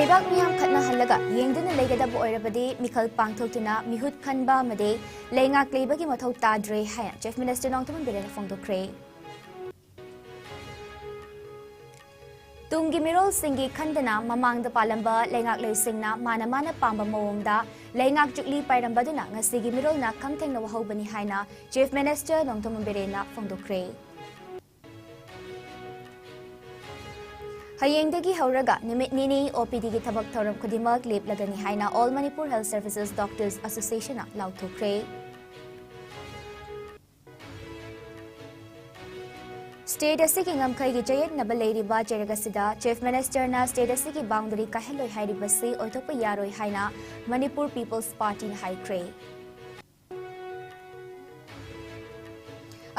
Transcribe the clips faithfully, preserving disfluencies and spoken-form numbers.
ꯂꯩꯕꯥꯛ ꯃꯤꯌꯥꯝ ꯈꯠꯅꯍꯜꯂꯒ ꯌꯦꯡꯗꯨꯅ ꯂꯩꯒꯗꯕ ꯑꯣꯏꯔꯕꯗꯤ ꯃꯤꯈꯜ ꯄꯥꯡꯊꯣꯛꯇꯨꯅ ꯃꯤꯍꯨꯠ ꯈꯟꯕ ꯑꯃꯗꯤ ꯂꯩꯉꯥꯛ ꯂꯩꯕꯒꯤ ꯃꯊꯧ ꯇꯥꯗ꯭ꯔꯦ ꯍꯥꯏꯅ Chief Minister ꯅꯣꯡꯊꯣꯝꯕꯝ ꯕꯤꯔꯦꯟꯅ ꯐꯣꯡꯗꯣꯛꯈ꯭ꯔꯦ꯫ ꯇꯨꯡꯒꯤ ꯃꯤꯔꯣꯜꯁꯤꯡꯒꯤ ꯈꯟꯗꯅ ꯃꯃꯥꯡꯗ ꯄꯥꯜꯂꯝꯕ ꯂꯩꯉꯥꯛꯂꯣꯏꯁꯤꯡꯅ ꯃꯥꯅ ꯃꯥꯅ ꯄꯥꯝꯕ ꯃꯑꯣꯡꯗ ꯂꯩꯉꯥꯛ ꯆꯨꯛꯂꯤ ꯄꯥꯏꯔꯝꯕꯗꯨꯅ ꯉꯁꯤꯒꯤ ꯃꯤꯔꯣꯜꯅ ꯈꯝꯊꯦꯡꯅ ꯋꯥꯍꯧꯕꯅꯤ ꯍꯥꯏꯅ Chief Minister ꯅꯣꯡꯊꯣꯝꯕꯝ ꯕꯤꯔꯦꯟꯅ ꯐꯣꯡꯗꯣꯛꯈ꯭ꯔꯦ꯫ ꯍꯌꯦꯡꯗꯒꯤ ꯍꯧꯔꯒ ꯅꯨꯃꯤꯠ ꯅꯤꯅꯤ OPDꯒꯤ ꯊꯕꯛ ꯊꯧꯔꯝ ꯈꯨꯗꯤꯡꯃꯛ ꯂꯦꯞꯂꯒꯅꯤ ꯍꯥꯏꯅ All Manipur Health Services Doctors Associationꯅ ꯂꯥꯎꯊꯣꯛꯈ꯭ꯔꯦ꯫ State ꯑꯁꯤꯒꯤ ꯉꯝꯈꯩꯒꯤ ꯆꯌꯦꯠꯅꯕ ꯂꯩꯔꯤꯕ ꯆꯩꯔꯛ ꯑꯁꯤꯗ Chief Ministerꯅ state ꯑꯁꯤꯒꯤ boundary ꯀꯥꯏꯍꯜꯂꯣꯏ ꯍꯥꯏꯔꯤꯕꯁꯤ ꯑꯣꯏꯊꯣꯛꯄ ꯌꯥꯔꯣꯏ ꯍꯥꯏꯅ Manipur People's Partyꯅ ꯍꯥꯏꯈ꯭ꯔꯦ꯫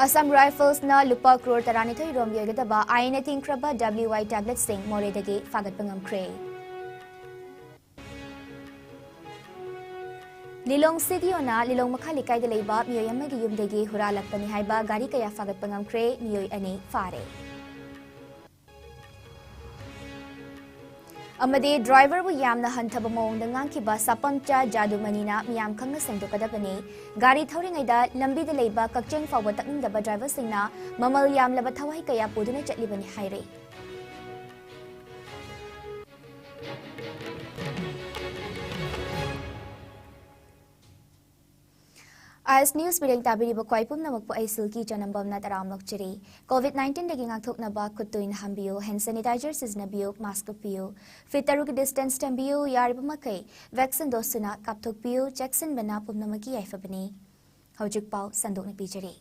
Assam Riflesꯅ ꯂꯨꯄꯥ ꯀ꯭ꯔꯣꯔ ꯇꯔꯥꯅꯤꯊꯣꯏ ꯔꯣꯝ ꯌꯣꯏꯒꯗꯕ ꯑꯥꯏꯟꯅ ꯊꯤꯡꯈ꯭ꯔꯕ WY tabletꯁꯤꯡ ꯃꯣꯔꯦꯗꯒꯤ ꯐꯥꯒꯠꯄ ꯉꯝꯈ꯭ꯔꯦ꯫ ꯂꯤꯂꯣꯡ CDOꯅ ꯂꯤꯂꯣꯡ ꯃꯈꯥ ꯂꯩꯀꯥꯏꯗ ꯂꯩꯕ ꯃꯤꯑꯣꯏ ꯑꯃꯒꯤ ꯌꯨꯝꯗꯒꯤ ꯍꯨꯔꯥꯜꯂꯛꯄꯅꯤ ꯍꯥꯏꯕ ꯒꯥꯔꯤ ꯀꯌꯥ ꯐꯥꯒꯠꯄ ꯉꯝꯈ꯭ꯔꯦ, ꯃꯤꯑꯣꯏ ꯑꯅꯤ ꯐꯥꯔꯦ꯫ ꯑꯃꯗꯤ driverꯕꯨ ꯌꯥꯝꯅ ꯍꯟꯊꯕ ꯃꯑꯣꯡꯗ ꯉꯥꯡꯈꯤꯕ ꯁꯥꯄꯝꯆꯥ ꯖꯥꯗꯨꯃꯅꯤꯅ ꯃꯤꯌꯥꯝ ꯈꯪꯅ ꯁꯦꯡꯗꯣꯛꯀꯗꯕꯅꯤ꯫ ꯒꯥꯔꯤ ꯊꯧꯔꯤꯉꯩꯗ ꯂꯝꯕꯤꯗ ꯂꯩꯕ ꯀꯛꯆꯦꯡ ꯐꯥꯎꯕ ꯇꯛꯅꯤꯡꯗꯕ driverꯁꯤꯡꯅ ꯃꯃꯜ ꯌꯥꯝꯂꯕ ꯊꯋꯥꯏ ꯀꯌꯥ ꯄꯨꯗꯨꯅ ꯆꯠꯂꯤꯕꯅꯤ ꯍꯥꯏꯔꯤ꯫ IS News ꯃꯤꯠꯌꯦꯡ ꯇꯥꯕꯤꯔꯤꯕ ꯈ꯭ꯋꯥꯏ ꯄꯨꯝꯅꯃꯛꯄꯨ ꯑꯩ ꯁꯤꯜꯀꯤ ꯆꯅꯝꯕꯝꯅ ꯇꯔꯥꯝꯅ ꯑꯣꯛꯆꯔꯤ꯫ COVID nineteenꯗꯒꯤ ꯉꯥꯛꯊꯣꯛꯅꯕ ꯈꯨꯠ ꯇꯣꯏꯅ ꯍꯥꯝꯕꯤꯌꯨ, hand sanitizer ꯁꯤꯖꯤꯟꯅꯕꯤꯌꯨ, mask ꯎꯞꯄꯤꯌꯨ, feet ꯇꯔꯨꯛꯀꯤ distance ꯊꯝꯕꯤꯌꯨ, ꯌꯥꯔꯤꯕ ꯃꯈꯩ vaccine dose ꯁꯨꯅ ꯀꯥꯞꯊꯣꯛꯄꯤꯌꯨ, ꯆꯦꯛꯁꯤꯟꯕꯅ ꯄꯨꯝꯅꯃꯛꯀꯤ ꯌꯥꯏꯐꯕꯅꯤ꯫ ꯍꯧꯖꯤꯛ ꯄꯥꯎ ꯁꯟꯗꯣꯛꯅ ꯄꯤꯖꯔꯤ꯫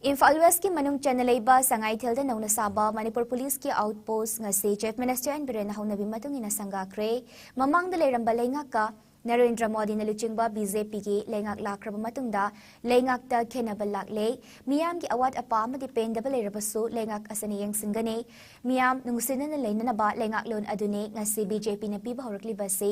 ꯏꯝꯐꯥꯜ Westꯀꯤ ꯃꯅꯨꯡ ꯆꯟꯅ ꯂꯩꯕ ꯁꯉꯥꯏꯊꯦꯜꯗ ꯅꯧꯅ ꯁꯥꯕ ꯃꯅꯤꯄꯨꯔ ꯄꯨꯂꯤꯁꯀꯤ outpost ꯉꯁꯤ Chief Minister ꯑꯦꯟ ꯕꯤꯔꯦꯟꯅ ꯍꯧꯅꯕꯤ ꯃꯇꯨꯡ ꯏꯟꯅ ꯁꯪꯒꯥꯈ꯭ꯔꯦ꯫ ꯃꯃꯥꯡꯗ ꯂꯩꯔꯝꯕ ꯂꯩꯉꯥꯛꯀ ꯅꯔꯦꯟꯗ꯭ꯔ ꯃꯣꯗꯤꯅ ꯂꯨꯆꯤꯡꯕ ꯕꯤ ꯖꯦ ꯄꯤꯒꯤ ꯂꯩꯉꯥꯛ ꯂꯥꯛꯈ꯭ꯔꯕ ꯃꯇꯨꯡꯗ ꯂꯩꯉꯥꯛꯇ ꯈꯦꯟꯅꯕ ꯂꯥꯛꯂꯦ꯫ ꯃꯤꯌꯥꯝꯒꯤ ꯑꯋꯥꯠ ꯑꯄꯥ ꯑꯃꯗꯤ ꯄꯦꯟꯗꯕ ꯂꯩꯔꯕꯁꯨ ꯂꯩꯉꯥꯛ ꯑꯁꯤꯅ ꯌꯦꯡꯁꯤꯟꯒꯅꯤ꯫ ꯃꯤꯌꯥꯝ ꯅꯨꯡꯁꯤꯅꯅ ꯂꯩꯅꯅꯕ ꯂꯩꯉꯥꯛꯂꯣꯟ ꯑꯗꯨꯅꯤ ꯉꯁꯤ ꯕꯤ ꯖꯦ ꯄꯤꯅ ꯄꯤꯕ ꯍꯧꯔꯛꯂꯤꯕꯁꯤ꯫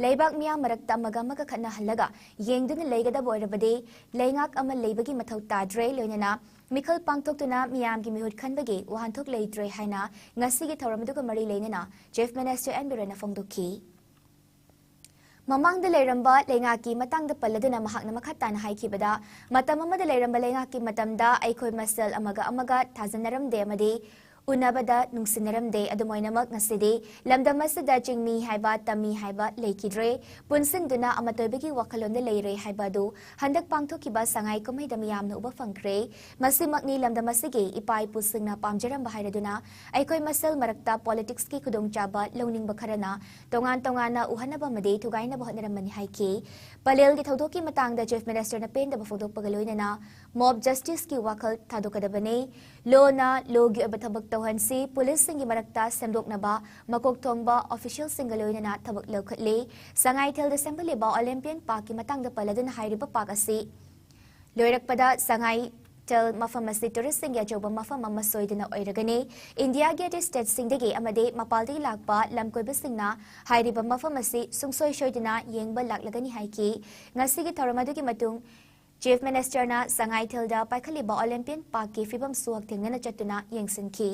ꯂꯩꯕꯥꯛ ꯃꯤꯌꯥꯝ ꯃꯔꯛꯇ ꯑꯃꯒ ꯑꯃꯒ ꯈꯠꯅꯍꯜꯂꯒ ꯌꯦꯡꯗꯨꯅ ꯂꯩꯒꯗꯕ ꯑꯣꯏꯔꯕꯗꯤ ꯂꯩꯉꯥꯛ ꯑꯃ ꯂꯩꯕꯒꯤ ꯃꯊꯧ ꯇꯥꯗ꯭ꯔꯦ, ꯂꯣꯏꯅꯅ ꯃꯤꯈꯜ ꯄꯥꯡꯊꯣꯛꯇꯨꯅ ꯃꯤꯌꯥꯝꯒꯤ ꯃꯤꯍꯨꯠ ꯈꯟꯕꯒꯤ ꯋꯥꯍꯟꯊꯣꯛ ꯂꯩꯇ꯭ꯔꯦ ꯍꯥꯏꯅ ꯉꯁꯤꯒꯤ ꯊꯧꯔꯝ ꯑꯗꯨꯒ ꯃꯔꯤ ꯂꯩꯅꯅ ꯆꯤꯐ ꯃꯤꯅꯤꯁꯇꯔ ꯑꯦꯟ ꯕꯤꯔꯦꯟꯅ ꯐꯣꯡꯗꯣꯛꯈꯤ꯫ ꯃꯃꯥꯡꯗ ꯂꯩꯔꯝꯕ ꯂꯩꯉꯥꯛꯀꯤ ꯃꯇꯥꯡꯗ ꯄꯜꯂꯗꯨꯅ ꯃꯍꯥꯛꯅ ꯃꯈꯥ ꯇꯥꯅ ꯍꯥꯏꯈꯤꯕꯗ, ꯃꯇꯝ ꯑꯃꯗ ꯂꯩꯔꯝꯕ ꯂꯩꯉꯥꯛꯀꯤ ꯃꯇꯝꯗ ꯑꯩꯈꯣꯏ ꯃꯁꯦꯜ ꯑꯃꯒ ꯑꯃꯒ ꯊꯥꯖꯅꯔꯝꯗꯦ ꯑꯃꯗꯤ ꯎꯅꯕꯗ ꯅꯨꯡꯁꯤꯅꯔꯝꯗꯦ꯫ ꯑꯗꯨꯝ ꯑꯣꯏꯅꯃꯛ, ꯉꯁꯤꯗꯤ ꯂꯝꯗꯝ ꯑꯁꯤꯗ ꯆꯤꯡꯃꯤ ꯍꯥꯏꯕ, ꯇꯝꯃꯤ ꯍꯥꯏꯕ ꯂꯩꯈꯤꯗ꯭ꯔꯦ꯫ ꯄꯨꯟꯁꯤꯟꯗꯨꯅ ꯑꯃꯠꯇ ꯑꯣꯏꯕꯒꯤ ꯋꯥꯈꯜꯂꯣꯟꯗ ꯂꯩꯔꯦ ꯍꯥꯏꯕ ꯑꯗꯨ ꯍꯟꯗꯛ ꯄꯥꯡꯊꯣꯛꯈꯤꯕ ꯁꯉꯥꯏ ꯀꯨꯝꯍꯩꯗ ꯃꯤꯌꯥꯝꯅ ꯎꯕ ꯐꯪꯈ꯭ꯔꯦ꯫ ꯃꯁꯤꯃꯛꯅꯤ ꯂꯝꯗꯝ ꯑꯁꯤꯒꯤ ꯏꯄꯥ ꯏꯄꯨꯁꯤꯡꯅ ꯄꯥꯝꯖꯔꯝꯕ ꯍꯥꯏꯔꯗꯨꯅ ꯑꯩꯈꯣꯏ ꯃꯁꯦꯜ ꯃꯔꯛꯇ ꯄꯣꯂꯤꯇꯤꯛꯁꯀꯤ ꯈꯨꯗꯣꯡꯆꯥꯕ ꯂꯧꯅꯤꯡꯕ ꯈꯔꯅ ꯇꯣꯉꯥꯟ ꯇꯣꯉꯥꯟꯅ ꯎꯍꯟꯅꯕ ꯑꯃꯗꯤ ꯊꯨꯒꯥꯏꯅꯕ ꯍꯣꯠꯅꯔꯝꯕꯅꯤ ꯍꯥꯏꯈꯤ꯫ ꯄꯂꯦꯜꯒꯤ ꯊꯧꯗꯣꯛꯀꯤ ꯃꯇꯥꯡꯗ ꯆꯤꯐ ꯃꯤꯅꯤꯁꯇꯔꯅ ꯄꯦꯟꯗꯕ ꯐꯣꯡꯗꯣꯛꯄꯒ ꯂꯣꯏꯅꯅ ꯃꯣꯕ ꯖꯁꯇꯤꯁꯀꯤ ꯋꯥꯈꯜ ꯊꯥꯗꯣꯛꯀꯗꯕꯅꯤ꯫ ꯂꯣꯅ ꯂꯣꯒꯤ ꯑꯣꯏꯕ ꯊꯕꯛ ꯇꯧꯍꯟꯁꯤ, ꯄꯨꯂꯤꯁꯁꯤꯡꯒꯤ ꯃꯔꯛꯇ ꯁꯦꯝꯗꯣꯛꯅꯕ ꯃꯀꯣꯛ ꯊꯣꯡꯕ ꯑꯣꯐꯤꯁꯤꯌꯦꯜꯁꯤꯡꯒ ꯂꯣꯏꯅꯅ ꯊꯕꯛ ꯂꯧꯈꯠꯂꯤ꯫ ꯁꯉꯥꯏꯊꯦꯜꯗ ꯁꯦꯝꯒꯠꯂꯤꯕ ꯑꯣꯂꯦꯝꯄꯤꯌꯟ ꯄꯥꯔꯛꯀꯤ ꯃꯇꯥꯡꯗ ꯄꯜꯂꯗꯨꯅ ꯍꯥꯏꯔꯤꯕ ꯄꯥꯔꯛ ꯑꯁꯤ ꯂꯣꯏꯔꯛꯄꯗ ꯁꯉꯥꯏꯊꯦꯜ ꯃꯐꯝ ꯑꯁꯤ ꯇꯨꯔꯤꯁꯁꯤꯡꯒꯤ ꯑꯆꯧꯕ ꯃꯐꯝ ꯑꯃ ꯁꯣꯏꯗꯅ ꯑꯣꯏꯔꯒꯅꯤ꯫ ꯏꯟꯗꯤꯌꯥꯒꯤ ꯑꯇꯩ ꯁ꯭ꯇꯦꯠꯁꯤꯡꯗꯒꯤ ꯑꯃꯗꯤ ꯃꯄꯥꯟꯗꯒꯤ ꯂꯥꯛꯄ ꯂꯝꯀꯣꯏꯕꯁꯤꯡꯅ ꯍꯥꯏꯔꯤꯕ ꯃꯐꯝ ꯑꯁꯤ ꯁꯨꯡꯁꯣꯏ ꯁꯣꯏꯗꯅ ꯌꯦꯡꯕ ꯂꯥꯛꯂꯒꯅꯤ ꯍꯥꯏꯈꯤ꯫ ꯉꯁꯤꯒꯤ ꯊꯧꯔꯝ ꯑꯗꯨꯒꯤ ꯃꯇꯨꯡ ꯆꯤꯐ ꯃꯤꯅꯤꯁꯇꯔꯅ ꯁꯉꯥꯏꯊꯦꯜꯗ ꯄꯥꯏꯈꯠꯂꯤꯕ ꯑꯣꯂꯦꯝꯄꯤꯌꯟ ꯄꯥꯔꯛꯀꯤ ꯐꯤꯕꯝꯁꯨ ꯍꯛꯊꯦꯡꯅꯅ ꯆꯠꯇꯨꯅ ꯌꯦꯡꯁꯤꯟꯈꯤ꯫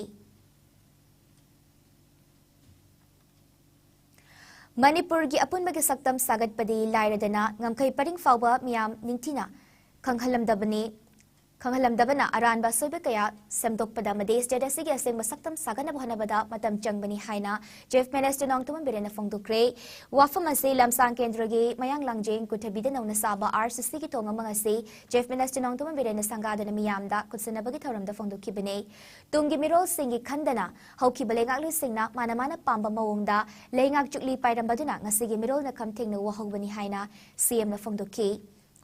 ꯃꯅꯤꯄꯨꯔꯒꯤ ꯑꯄꯨꯟꯕꯒꯤ ꯁꯛꯇꯝ ꯁꯥꯒꯠꯄꯗꯤ ꯂꯥꯏꯔꯗꯅ ꯉꯝꯈꯩ ꯄꯔꯤꯡ ꯐꯥꯎꯕ ꯃꯤꯌꯥꯝ ꯅꯤꯡꯊꯤꯅ ꯈꯪꯍꯜꯂꯝꯗꯕꯅꯤ, ꯈꯪꯍꯜꯂꯝꯗꯕꯅ ꯑꯔꯥꯟꯕ ꯑꯁꯣꯏꯕ ꯀꯌꯥ ꯁꯦꯝꯗꯣꯛꯄꯗ ꯑꯃꯗꯤ ꯁ꯭ꯇꯦꯠ ꯑꯁꯤꯒꯤ ꯑꯁꯦꯡꯕ ꯁꯛꯇꯝ ꯁꯥꯒꯠꯅꯕ ꯍꯣꯠꯅꯕꯗ ꯃꯇꯝ ꯆꯪꯕꯅꯤ ꯍꯥꯏꯅ ꯆꯤꯐ ꯃꯤꯅꯤꯁꯇꯔ ꯅꯣꯡꯊꯣꯝꯕꯝ ꯕꯤꯔꯦꯟꯅ ꯐꯣꯡꯗꯣꯛꯈ꯭ꯔꯦ꯫ ꯋꯥꯐꯝ ꯑꯁꯤ ꯂꯝꯁꯥꯡ ꯀꯦꯟꯗ꯭ꯔꯒꯤ ꯃꯌꯥꯡ ꯂꯥꯡꯖꯦꯡ ꯀꯨꯊꯕꯤꯗ ꯅꯧꯅ ꯁꯥꯕ ꯑꯥꯔ ꯁꯤ ꯁꯤꯒꯤ ꯊꯣꯡ ꯑꯃ ꯉꯁꯤ ꯆꯤꯐ ꯃꯤꯅꯤꯁꯇꯔ ꯅꯣꯡꯊꯣꯝꯕꯝ ꯕꯤꯔꯦꯟꯅ ꯁꯪꯒꯥꯗꯨꯅ ꯃꯤꯌꯥꯝꯗ ꯈꯨꯠꯁꯟꯅꯕꯒꯤ ꯊꯧꯔꯝꯗ ꯐꯣꯡꯗꯣꯛꯈꯤꯕꯅꯤ꯫ ꯇꯨꯡꯒꯤ ꯃꯤꯔꯣꯜꯁꯤꯡꯒꯤ ꯈꯟꯗꯅ ꯍꯧꯈꯤꯕ ꯂꯩꯉꯥꯛꯂꯣꯏꯁꯤꯡꯅ ꯃꯥꯅ ꯃꯥꯅ ꯄꯥꯝꯕ ꯃꯑꯣꯡꯗ ꯂꯩꯉꯥꯛ ꯆꯨꯛꯂꯤ ꯄꯥꯏꯔꯝꯕꯗꯨꯅ ꯉꯁꯤꯒꯤ ꯃꯤꯔꯣꯜꯅ ꯈꯝ ꯊꯦꯡꯅ ꯎꯍꯧꯕꯅꯤ ꯍꯥꯏꯅ ꯁꯤ ꯑꯦꯝꯅ ꯐꯣꯡꯗꯣꯛꯈꯤ꯫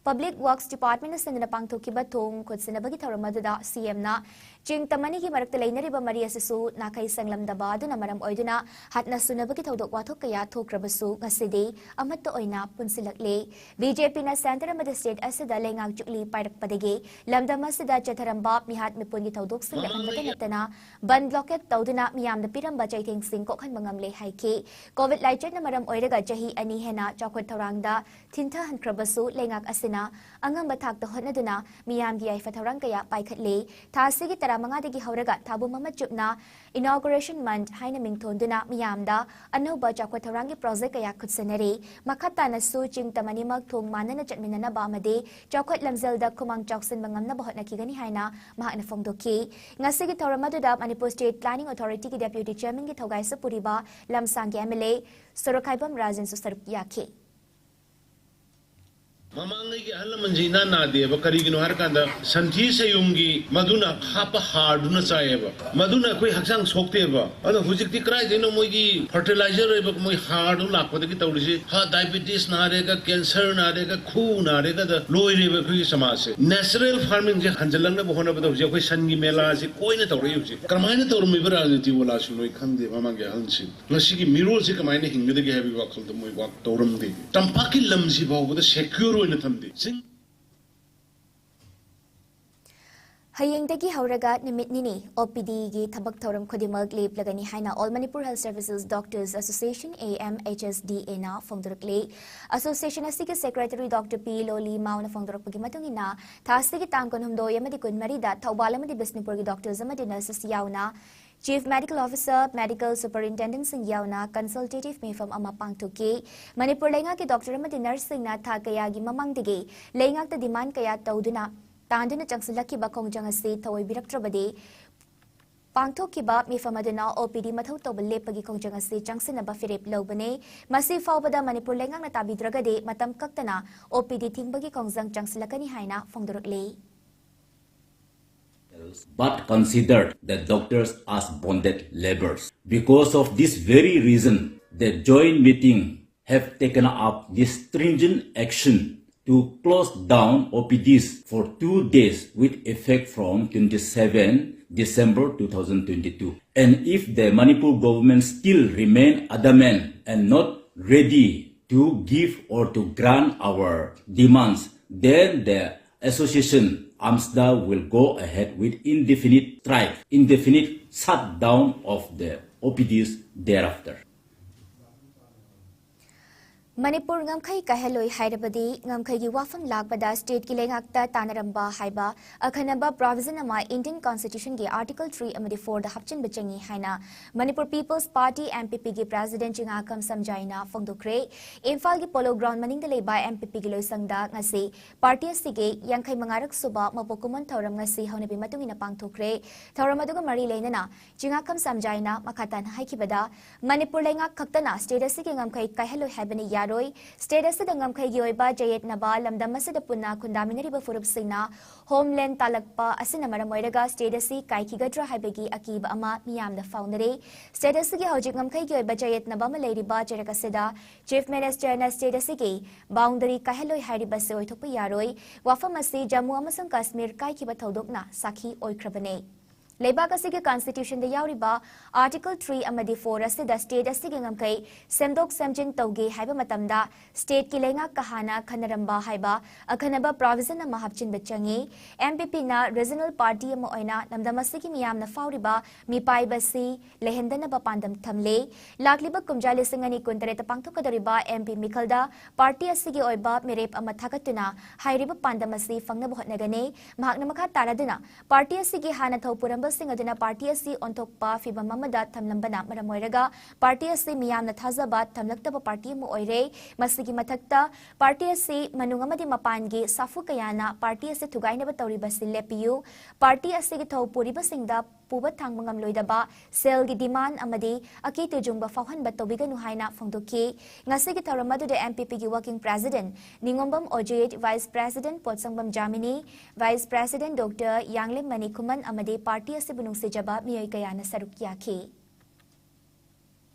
Public Works Department ꯅ ꯁꯤꯟꯗꯨꯅ ꯄꯥꯡꯊꯣꯛꯈꯤꯕ ꯊꯣꯡ ꯈꯨꯠꯁꯤꯟꯅꯕꯒꯤ ꯊꯧꯔꯝ ꯑꯗꯨꯗ C M ꯅ ꯆꯤꯡ ꯇꯝ ꯑꯅꯤꯒꯤ ꯃꯔꯛꯇ ꯂꯩꯅꯔꯤꯕ ꯃꯔꯤ ꯑꯁꯤꯁꯨ ꯅꯥꯈꯩ ꯁꯦꯡꯂꯝꯗꯕ ꯑꯗꯨꯅ ꯃꯔꯝ ꯑꯣꯏꯗꯨꯅ ꯍꯠꯅ ꯁꯨꯅꯕꯒꯤ ꯊꯧꯗꯣꯛ ꯋꯥꯊꯣꯛ ꯀꯌꯥ ꯊꯣꯛꯈ꯭ꯔꯕꯁꯨ ꯉꯁꯤꯗꯤ ꯑꯃꯠꯇ ꯑꯣꯏꯅ ꯄꯨꯟꯁꯤꯜꯂꯛꯂꯦ꯫ B J P ꯅ centre ꯑꯃꯗꯤ state ꯑꯁꯤꯗ ꯂꯩꯉꯥꯛ ꯆꯨꯛꯂꯤ ꯄꯥꯏꯔꯛꯄꯗꯒꯤ ꯂꯝꯗꯝ ꯑꯁꯤꯗ ꯆꯠꯊꯔꯝꯕ ꯃꯤꯍꯥꯠ ꯃꯤꯄꯨꯟꯒꯤ ꯊꯧꯗꯣꯛꯁꯤꯡ ꯂꯦꯞꯍꯟꯕꯇ ꯅꯠꯇꯅ ꯕꯟ blockade ꯇꯧꯗꯨꯅ ꯃꯤꯌꯥꯝꯗ ꯄꯤꯔꯝꯕ ꯆꯩꯊꯦꯡꯁꯤꯡ ꯀꯣꯛꯍꯟꯕ ꯉꯝꯂꯦ ꯍꯥꯏꯈꯤ꯫ Covid ꯂꯥꯏꯆꯠꯅ ꯃꯔꯝ ꯑꯣꯏꯔꯒ ꯆꯍꯤ ꯑꯅꯤ ꯍꯦꯟꯅ ꯆꯥꯎꯈꯠ ꯊꯧꯔꯥꯡꯗ ꯊꯤꯟꯊꯍꯟꯈ꯭ꯔꯕꯁꯨ ꯂꯩꯉꯥꯛ ꯑꯁꯤꯅ ꯑꯉꯝꯕ ꯊꯥꯛꯇ ꯍꯣꯠꯅꯗꯨꯅ ꯃꯤꯌꯥꯝꯒꯤ ꯌꯥꯏꯐ ꯊꯧꯔꯥꯡ ꯀꯌꯥ ꯄꯥꯏꯈꯠꯂꯦ꯫ ꯊꯥ ꯑꯁꯤꯒꯤ ꯇꯔꯥꯃꯉꯥꯗꯒꯤ ꯍꯧꯔꯒ ꯊꯥꯕꯨꯝ ꯑꯃ ꯆꯨꯞꯅ Inauguration Month ꯍꯥꯏꯅ ꯃꯤꯡꯊꯣꯟꯗꯨꯅ ꯃꯤꯌꯥꯝꯗ ꯑꯅꯧꯕ ꯆꯥꯎꯈꯠ ꯊꯧꯔꯥꯡꯒꯤ project ꯀꯌꯥ ꯈꯨꯠꯁꯟꯅꯔꯦ꯫ ꯃꯈꯥ ꯇꯥꯅꯁꯨ ꯆꯤꯡ ꯇꯝ ꯑꯅꯤꯃꯛ ꯊꯣꯡ ꯃꯥꯟꯅꯅ ꯆꯠꯃꯤꯟꯅꯅꯕ ꯑꯃꯗꯤ ꯆꯥꯎꯈꯠ ꯂꯝꯖꯦꯜꯗ ꯈꯨꯃꯥꯡ ꯆꯥꯎꯁꯤꯟꯕ ꯉꯝꯅꯕ ꯍꯣꯠꯅꯈꯤꯒꯅꯤ ꯍꯥꯏꯅ ꯃꯍꯥꯛꯅ ꯐꯣꯡꯗꯣꯛꯈꯤ꯫ ꯉꯁꯤꯒꯤ ꯊꯧꯔꯝ ꯑꯗꯨꯗ Manipur State Planning Authority ꯒꯤ Deputy Chairman ꯒꯤ ꯊꯧꯒꯥꯏꯁꯨ ꯄꯨꯔꯤꯕ ꯂꯝꯁꯥꯡꯒꯤ M L A ꯁꯣꯔꯣꯛꯈꯥꯏꯕꯝ ꯔꯥꯖꯦꯟꯁꯨ ꯁꯔꯨꯛ ꯌꯥꯈꯤ꯫ ꯃꯃꯥꯡꯉꯩꯒꯤ ꯑꯍꯜ ꯂꯃꯟꯁꯦ ꯏꯅꯥ ꯅꯥꯗꯦꯕ꯫ ꯀꯔꯤꯒꯤꯅꯣ ꯍꯥꯏꯔꯀꯥꯟꯗ ꯁꯟꯊꯤ ꯁꯌꯨꯡꯒꯤ ꯃꯗꯨꯅ ꯍꯥꯞꯄ ꯍꯥꯔꯗꯨꯅ ꯆꯥꯏꯌꯦꯕ꯫ ꯃꯗꯨꯅ ꯑꯩꯈꯣꯏ ꯍꯛꯆꯥꯡ ꯁꯣꯛꯇꯦꯕ꯫ ꯑꯗꯣ ꯍꯧꯖꯤꯛꯇꯤ ꯀꯗꯥꯏꯗꯩꯅꯣ ꯃꯣꯏꯒꯤ fertilizer ꯑꯣꯏꯕ ꯃꯣꯏ ꯍꯥꯔꯗꯨ ꯂꯥꯛꯄꯗꯒꯤ ꯇꯧꯔꯤꯁꯤ ꯍꯥ diabetes ꯅꯥꯔꯦꯒ cancer ꯅꯥꯔꯦꯒ ꯈꯨ ꯅꯥꯔꯦꯒꯗ ꯂꯣꯏꯔꯦꯕ ꯑꯩꯈꯣꯏꯒꯤ ꯁꯃꯥꯖꯁꯦ꯫ Natural farming ꯁꯦ ꯍꯟꯖꯤꯜꯂꯛꯅꯕ ꯍꯣꯠꯅꯕꯗ ꯍꯧꯖꯤꯛ ꯑꯩꯈꯣꯏ ꯁꯟꯒꯤ ꯃꯦꯂꯥꯁꯤ ꯀꯣꯏꯅ ꯇꯧꯔꯛꯏ꯫ ꯍꯧꯖꯤꯛ ꯀꯔꯝꯍꯥꯏꯅ ꯇꯧꯔꯝꯃꯤꯕ ꯔꯥꯖꯅꯤꯇꯤ ꯋꯥꯂꯥꯁꯤꯡ ꯅꯣꯏ ꯈꯪꯗꯦ꯫ ꯃꯃꯥꯡꯒꯤ ꯑꯍꯜꯁꯤꯡ ꯉꯁꯤꯒꯤ ꯃꯤꯔꯣꯜꯁꯤ ꯀꯃꯥꯏꯅ ꯍꯤꯡꯒꯗꯒꯦ ꯍꯥꯏꯕꯒꯤ ꯋꯥꯈꯜꯗ ꯃꯣꯏ ꯋꯥꯛ ꯇꯧꯔꯝꯗꯦ꯫ ꯇꯝꯄꯥꯛꯀꯤ ꯂꯝꯁꯤ ꯐꯥꯎꯕꯗ secure ꯑꯣꯏꯅ ꯊꯝꯗꯦ꯫ ꯆꯤꯡ ꯍꯌꯦꯡꯗꯒꯤ ꯍꯧꯔꯒ ꯅꯨꯃꯤꯠ ꯅꯤꯅꯤ OPD ꯒꯤ ꯊꯕꯛ ꯊꯧꯔꯝ ꯈꯨꯗꯤꯡꯃꯛ ꯂꯦꯞꯂꯒꯅꯤ ꯍꯥꯏꯅ All Manipur Health Services Doctors Association, AMHSDA ꯅ ꯐꯣꯡꯗꯣꯔꯛꯂꯤ꯫ Association ꯑꯁꯤꯒꯤ Secretary Doctor P ꯂꯣꯂꯤ ꯃꯥꯎꯅ ꯐꯣꯡꯗꯣꯔꯛꯄꯒꯤ ꯃꯇꯨꯡ ꯏꯟꯅ, ꯊꯥ ꯑꯁꯤꯒꯤ ꯇꯥꯡ ꯀꯨꯟꯍꯨꯝꯗꯣꯏ ꯑꯃꯗꯤ ꯀꯨꯟꯃꯔꯤꯗ ꯊꯧꯕꯥꯜ ꯑꯃꯗꯤ ꯕꯤꯁꯅꯨꯄꯨꯔꯒꯤ doctors ꯑꯃꯗꯤ nurses ꯌꯥꯎꯅ Chief Medical Officer, Medical Superintendent ꯁꯤꯡ ꯌꯥꯎꯅ consultative ꯃꯤꯐꯝ ꯑꯃ ꯄꯥꯡꯊꯣꯛꯈꯤ꯫ ꯃꯅꯤꯄꯨꯔ ꯂꯩꯉꯥꯛꯀꯤ doctor ꯑꯃꯗꯤ nurse ꯁꯤꯡꯅ ꯊꯥ ꯀꯌꯥꯒꯤ ꯃꯃꯥꯡꯗꯒꯤ ꯂꯩꯉꯥꯛꯇ demand ꯀꯌꯥ ꯇꯧꯗꯨꯅ ꯇꯥꯟꯗꯨꯅ ꯆꯪꯁꯤꯜꯂꯛꯈꯤꯕ ꯈꯣꯡꯖꯪ ꯑꯁꯤ ꯊꯑꯣꯏꯕꯤꯔꯛꯇ꯭ꯔꯕꯗꯤ, ꯄꯥꯡꯊꯣꯛꯈꯤꯕ ꯃꯤꯐꯝ ꯑꯗꯨꯅ OPD ꯃꯊꯧ ꯇꯧꯕ ꯂꯦꯞꯄꯒꯤ ꯈꯣꯡꯖꯪ ꯑꯁꯤ ꯆꯪꯁꯤꯟꯅꯕ ꯐꯤꯔꯦꯞ ꯂꯧꯕꯅꯤ꯫ ꯃꯁꯤ ꯐꯥꯎꯕꯗ ꯃꯅꯤꯄꯨꯔ ꯂꯩꯉꯥꯛꯅ ꯇꯥꯕꯤꯗ꯭ꯔꯒꯗꯤ ꯃꯇꯝ ꯀꯛꯇꯅ OPD ꯊꯤꯡꯕꯒꯤ ꯈꯣꯡꯖꯪ ꯆꯪꯁꯤꯜꯂꯛꯀꯅꯤ ꯍꯥꯏꯅ ꯐꯣꯡꯗꯣꯔꯛꯂꯤ꯫ But considered the doctors as bonded laborers. Because of this very reason, the joint meeting have taken up this stringent action to close down O P Ds for two days with effect from twenty-seven December two thousand twenty-two. And if the Manipur government still remain adamant and not ready to give or to grant our demands, then the association AMSDA will go ahead with indefinite strike, indefinite shutdown of the O P Ds thereafter. Manipur ꯉꯝꯈꯩ ꯀꯥꯏꯍꯜꯂꯣꯏ ꯍꯥꯏꯔꯕꯗꯤ ꯉꯝꯈꯩꯒꯤ ꯋꯥꯐꯝ ꯂꯥꯛꯄꯗ stateꯀꯤ ꯂꯩꯉꯥꯛꯇ ꯇꯥꯟꯅꯔꯝꯕ ꯍꯥꯏꯕ ꯑꯈꯟꯅꯕ provision ꯑꯃ Indian Constitutionꯒꯤ Article three ꯑꯃꯗꯤ fourꯗ ꯍꯥꯞꯆꯤꯟꯕ ꯆꯪꯏ ꯍꯥꯏꯅ Manipur People's Party, MPPꯒꯤ president ꯆꯤꯉꯥꯈꯝ ꯁꯝꯖꯥꯏꯅ ꯐꯣꯡꯗꯣꯛꯈ꯭ꯔꯦ꯫ ꯏꯝꯐꯥꯜꯒꯤ Polo Ground ꯃꯅꯤꯡꯗ ꯂꯩꯕ MPPꯒꯤ ꯂꯣꯏꯁꯪꯗ ꯉꯁꯤ party ꯑꯁꯤꯒꯤ ꯌꯥꯡꯈꯩ ꯃꯉꯥꯔꯛ ꯁꯨꯕ ꯃꯄꯣꯛ ꯀꯨꯝꯑꯣꯟ ꯊꯧꯔꯝ ꯉꯁꯤ ꯍꯧꯅꯕꯤ ꯃꯇꯨꯡ ꯏꯟꯅ ꯄꯥꯡꯊꯣꯛꯈ꯭ꯔꯦ꯫ ꯊꯧꯔꯝ ꯑꯗꯨꯒ ꯃꯔꯤ ꯂꯩꯅꯅ ꯆꯤꯉꯥꯈꯝ ꯁꯝꯖꯥꯏꯅ ꯃꯈꯥ ꯇꯥꯅ ꯍꯥꯏꯈꯤꯕꯗ, ꯃꯅꯤꯄꯨꯔ ꯂꯩꯉꯥꯛ ꯈꯛꯇꯅ state ꯑꯁꯤꯒꯤ ꯉꯝꯈꯩ ꯀꯥꯏꯍꯜꯂꯣꯏ ꯍꯥꯏꯕꯅ ꯌꯥꯔꯣꯏ꯫ State ꯑꯁꯤꯗ ꯉꯝꯈꯩꯒꯤ ꯑꯣꯏꯕ ꯆꯌꯦꯠꯅꯕ ꯂꯝꯗꯝ ꯑꯁꯤꯗ ꯄꯨꯟꯅ ꯈꯨꯟꯗꯥꯃꯤꯟꯅꯔꯤꯕ ꯐꯨꯔꯨꯞꯁꯤꯡꯅ homeland ꯇꯥꯜꯂꯛꯄ ꯑꯁꯤꯅ ꯃꯔꯝ ꯑꯣꯏꯔꯒ state ꯑꯁꯤ ꯀꯥꯏꯈꯤꯒꯗ꯭ꯔꯥ ꯍꯥꯏꯕꯒꯤ ꯑꯀꯤꯕ ꯑꯃ ꯃꯤꯌꯥꯝꯗ ꯐꯥꯎꯅꯔꯦ꯫ State ꯑꯁꯤꯒꯤ ꯍꯧꯖꯤꯛ ꯉꯝꯈꯩꯒꯤ ꯑꯣꯏꯕ ꯆꯌꯦꯠꯅꯕ ꯑꯃ ꯂꯩꯔꯤꯕ ꯆꯩꯔꯛ ꯑꯁꯤꯗ Chief Ministerꯅ state ꯑꯁꯤꯒꯤ boundary ꯀꯥꯏꯍꯜꯂꯣꯏ ꯍꯥꯏꯔꯤꯕꯁꯤ ꯑꯣꯏꯊꯣꯛꯄ ꯌꯥꯔꯣꯏ꯫ ꯋꯥꯐꯝ ꯑꯁꯤ ꯖꯝꯃꯨ ꯑꯃꯁꯨꯡ ꯀꯥꯁꯃꯤꯔ ꯀꯥꯏꯈꯤꯕ ꯊꯧꯗꯣꯛꯅ ꯁꯥꯈꯤ ꯑꯣꯏꯈ꯭ꯔꯕꯅꯦ꯫ ꯂꯩꯕꯥꯛ ꯑꯁꯤꯒꯤ Constitutionꯗ ꯌꯥꯎꯔꯤꯕ Article three ꯑꯃꯗꯤ four ꯑꯁꯤꯗ state ꯑꯁꯤꯒꯤ ꯉꯝꯈꯩ ꯁꯦꯝꯗꯣꯛ ꯁꯦꯝꯖꯤꯟ ꯇꯧꯒꯦ ꯍꯥꯏꯕ ꯃꯇꯝꯗ stateꯀꯤ ꯂꯩꯉꯥꯛꯀ ꯍꯥꯟꯅ ꯈꯟꯅꯔꯝꯕ ꯍꯥꯏꯕ ꯑꯈꯟꯅꯕ provision ꯑꯃ ꯍꯥꯞꯆꯤꯟꯕ ꯆꯪꯏ꯫ MPPꯅ regional party ꯑꯃ ꯑꯣꯏꯅ ꯂꯝꯗꯝ ꯑꯁꯤꯒꯤ ꯃꯤꯌꯥꯝꯅ ꯐꯥꯎꯔꯤꯕ ꯃꯤꯄꯥꯏꯕꯁꯤ ꯂꯩꯍꯟꯗꯅꯕ ꯄꯥꯟꯗꯝ ꯊꯝꯂꯦ꯫ ꯂꯥꯛꯂꯤꯕ ꯀꯨꯝꯖꯥ ꯂꯤꯁꯤꯡ ꯑꯅꯤ ꯀꯨꯟꯇꯔꯦꯠꯇ ꯄꯥꯡꯊꯣꯛꯀꯗꯧꯔꯤꯕ MP ꯃꯤꯈꯜꯗ party ꯑꯁꯤꯒꯤ ꯑꯣꯏꯕ ꯃꯤꯔꯦꯞ ꯑꯃ ꯊꯥꯒꯠꯇꯨꯅ ꯍꯥꯏꯔꯤꯕ ꯄꯥꯟꯗꯝ ꯑꯁꯤ ꯐꯪꯅꯕ ꯍꯣꯠꯅꯒꯅꯤ꯫ ꯃꯍꯥꯛꯅ ꯃꯈꯥ ꯇꯥꯔꯗꯨꯅ, party ꯑꯁꯤꯒꯤ ꯍꯥꯟꯅ ꯊꯧ ꯄꯨꯔꯝꯕꯁꯤꯡ ꯑꯗꯨꯅ party ꯑꯁꯤ ꯑꯣꯟꯊꯣꯛꯄ ꯐꯤꯚꯝ ꯑꯃꯗ ꯊꯝꯂꯝꯕꯅ ꯃꯔꯝ ꯑꯣꯏꯔꯒ party ꯑꯁꯤ ꯃꯤꯌꯥꯝꯅ ꯊꯥꯖꯕ ꯊꯝꯂꯛꯇꯕ party ꯑꯃ ꯑꯣꯏꯔꯦ꯫ ꯃꯁꯤꯒꯤ ꯃꯊꯛꯇ, party ꯑꯁꯤ ꯃꯅꯨꯡ ꯑꯃꯗꯤ ꯃꯄꯥꯟꯒꯤ ꯁꯥꯐꯨ ꯀꯌꯥꯅ party ꯑꯁꯤ ꯊꯨꯒꯥꯏꯅꯕ ꯇꯧꯔꯤꯕꯁꯤ ꯂꯦꯞꯄꯤꯌꯨ꯫ Party ꯑꯁꯤꯒꯤ ꯊꯧ ꯄꯨꯔꯤꯕꯁꯤꯡꯗ ꯄꯨꯕ ꯊꯥꯡꯕ ꯉꯝꯂꯣꯏꯗꯕ ꯁꯦꯜꯒꯤ demand ꯑꯃꯗꯤ ꯑꯀꯤ ꯇꯨꯖꯨꯡꯕ ꯐꯥꯎꯍꯟꯕ ꯇꯧꯕꯤꯒꯅꯨ ꯍꯥꯏꯅ ꯐꯣꯡꯗꯣꯛꯈꯤ꯫ ꯉꯁꯤꯒꯤ ꯊꯧꯔꯝ ꯑꯗꯨꯗ MPPꯒꯤ working president ꯅꯤꯉꯣꯝꯕꯝ ꯑꯣꯖꯤꯠ, vice president ꯄꯣꯠꯁꯪꯕꯝ ꯖꯥꯃꯤꯅꯤ, vice president Doctor ꯌꯥꯡꯂꯦꯝ ꯃꯅꯤꯈꯨꯃꯟ ꯑꯃꯗꯤ party ꯑꯁꯤꯕꯨ ꯅꯨꯡꯁꯤꯖꯕ ꯃꯤꯑꯣꯏ ꯀꯌꯥꯅ ꯁꯔꯨꯛ ꯌꯥꯈꯤ꯫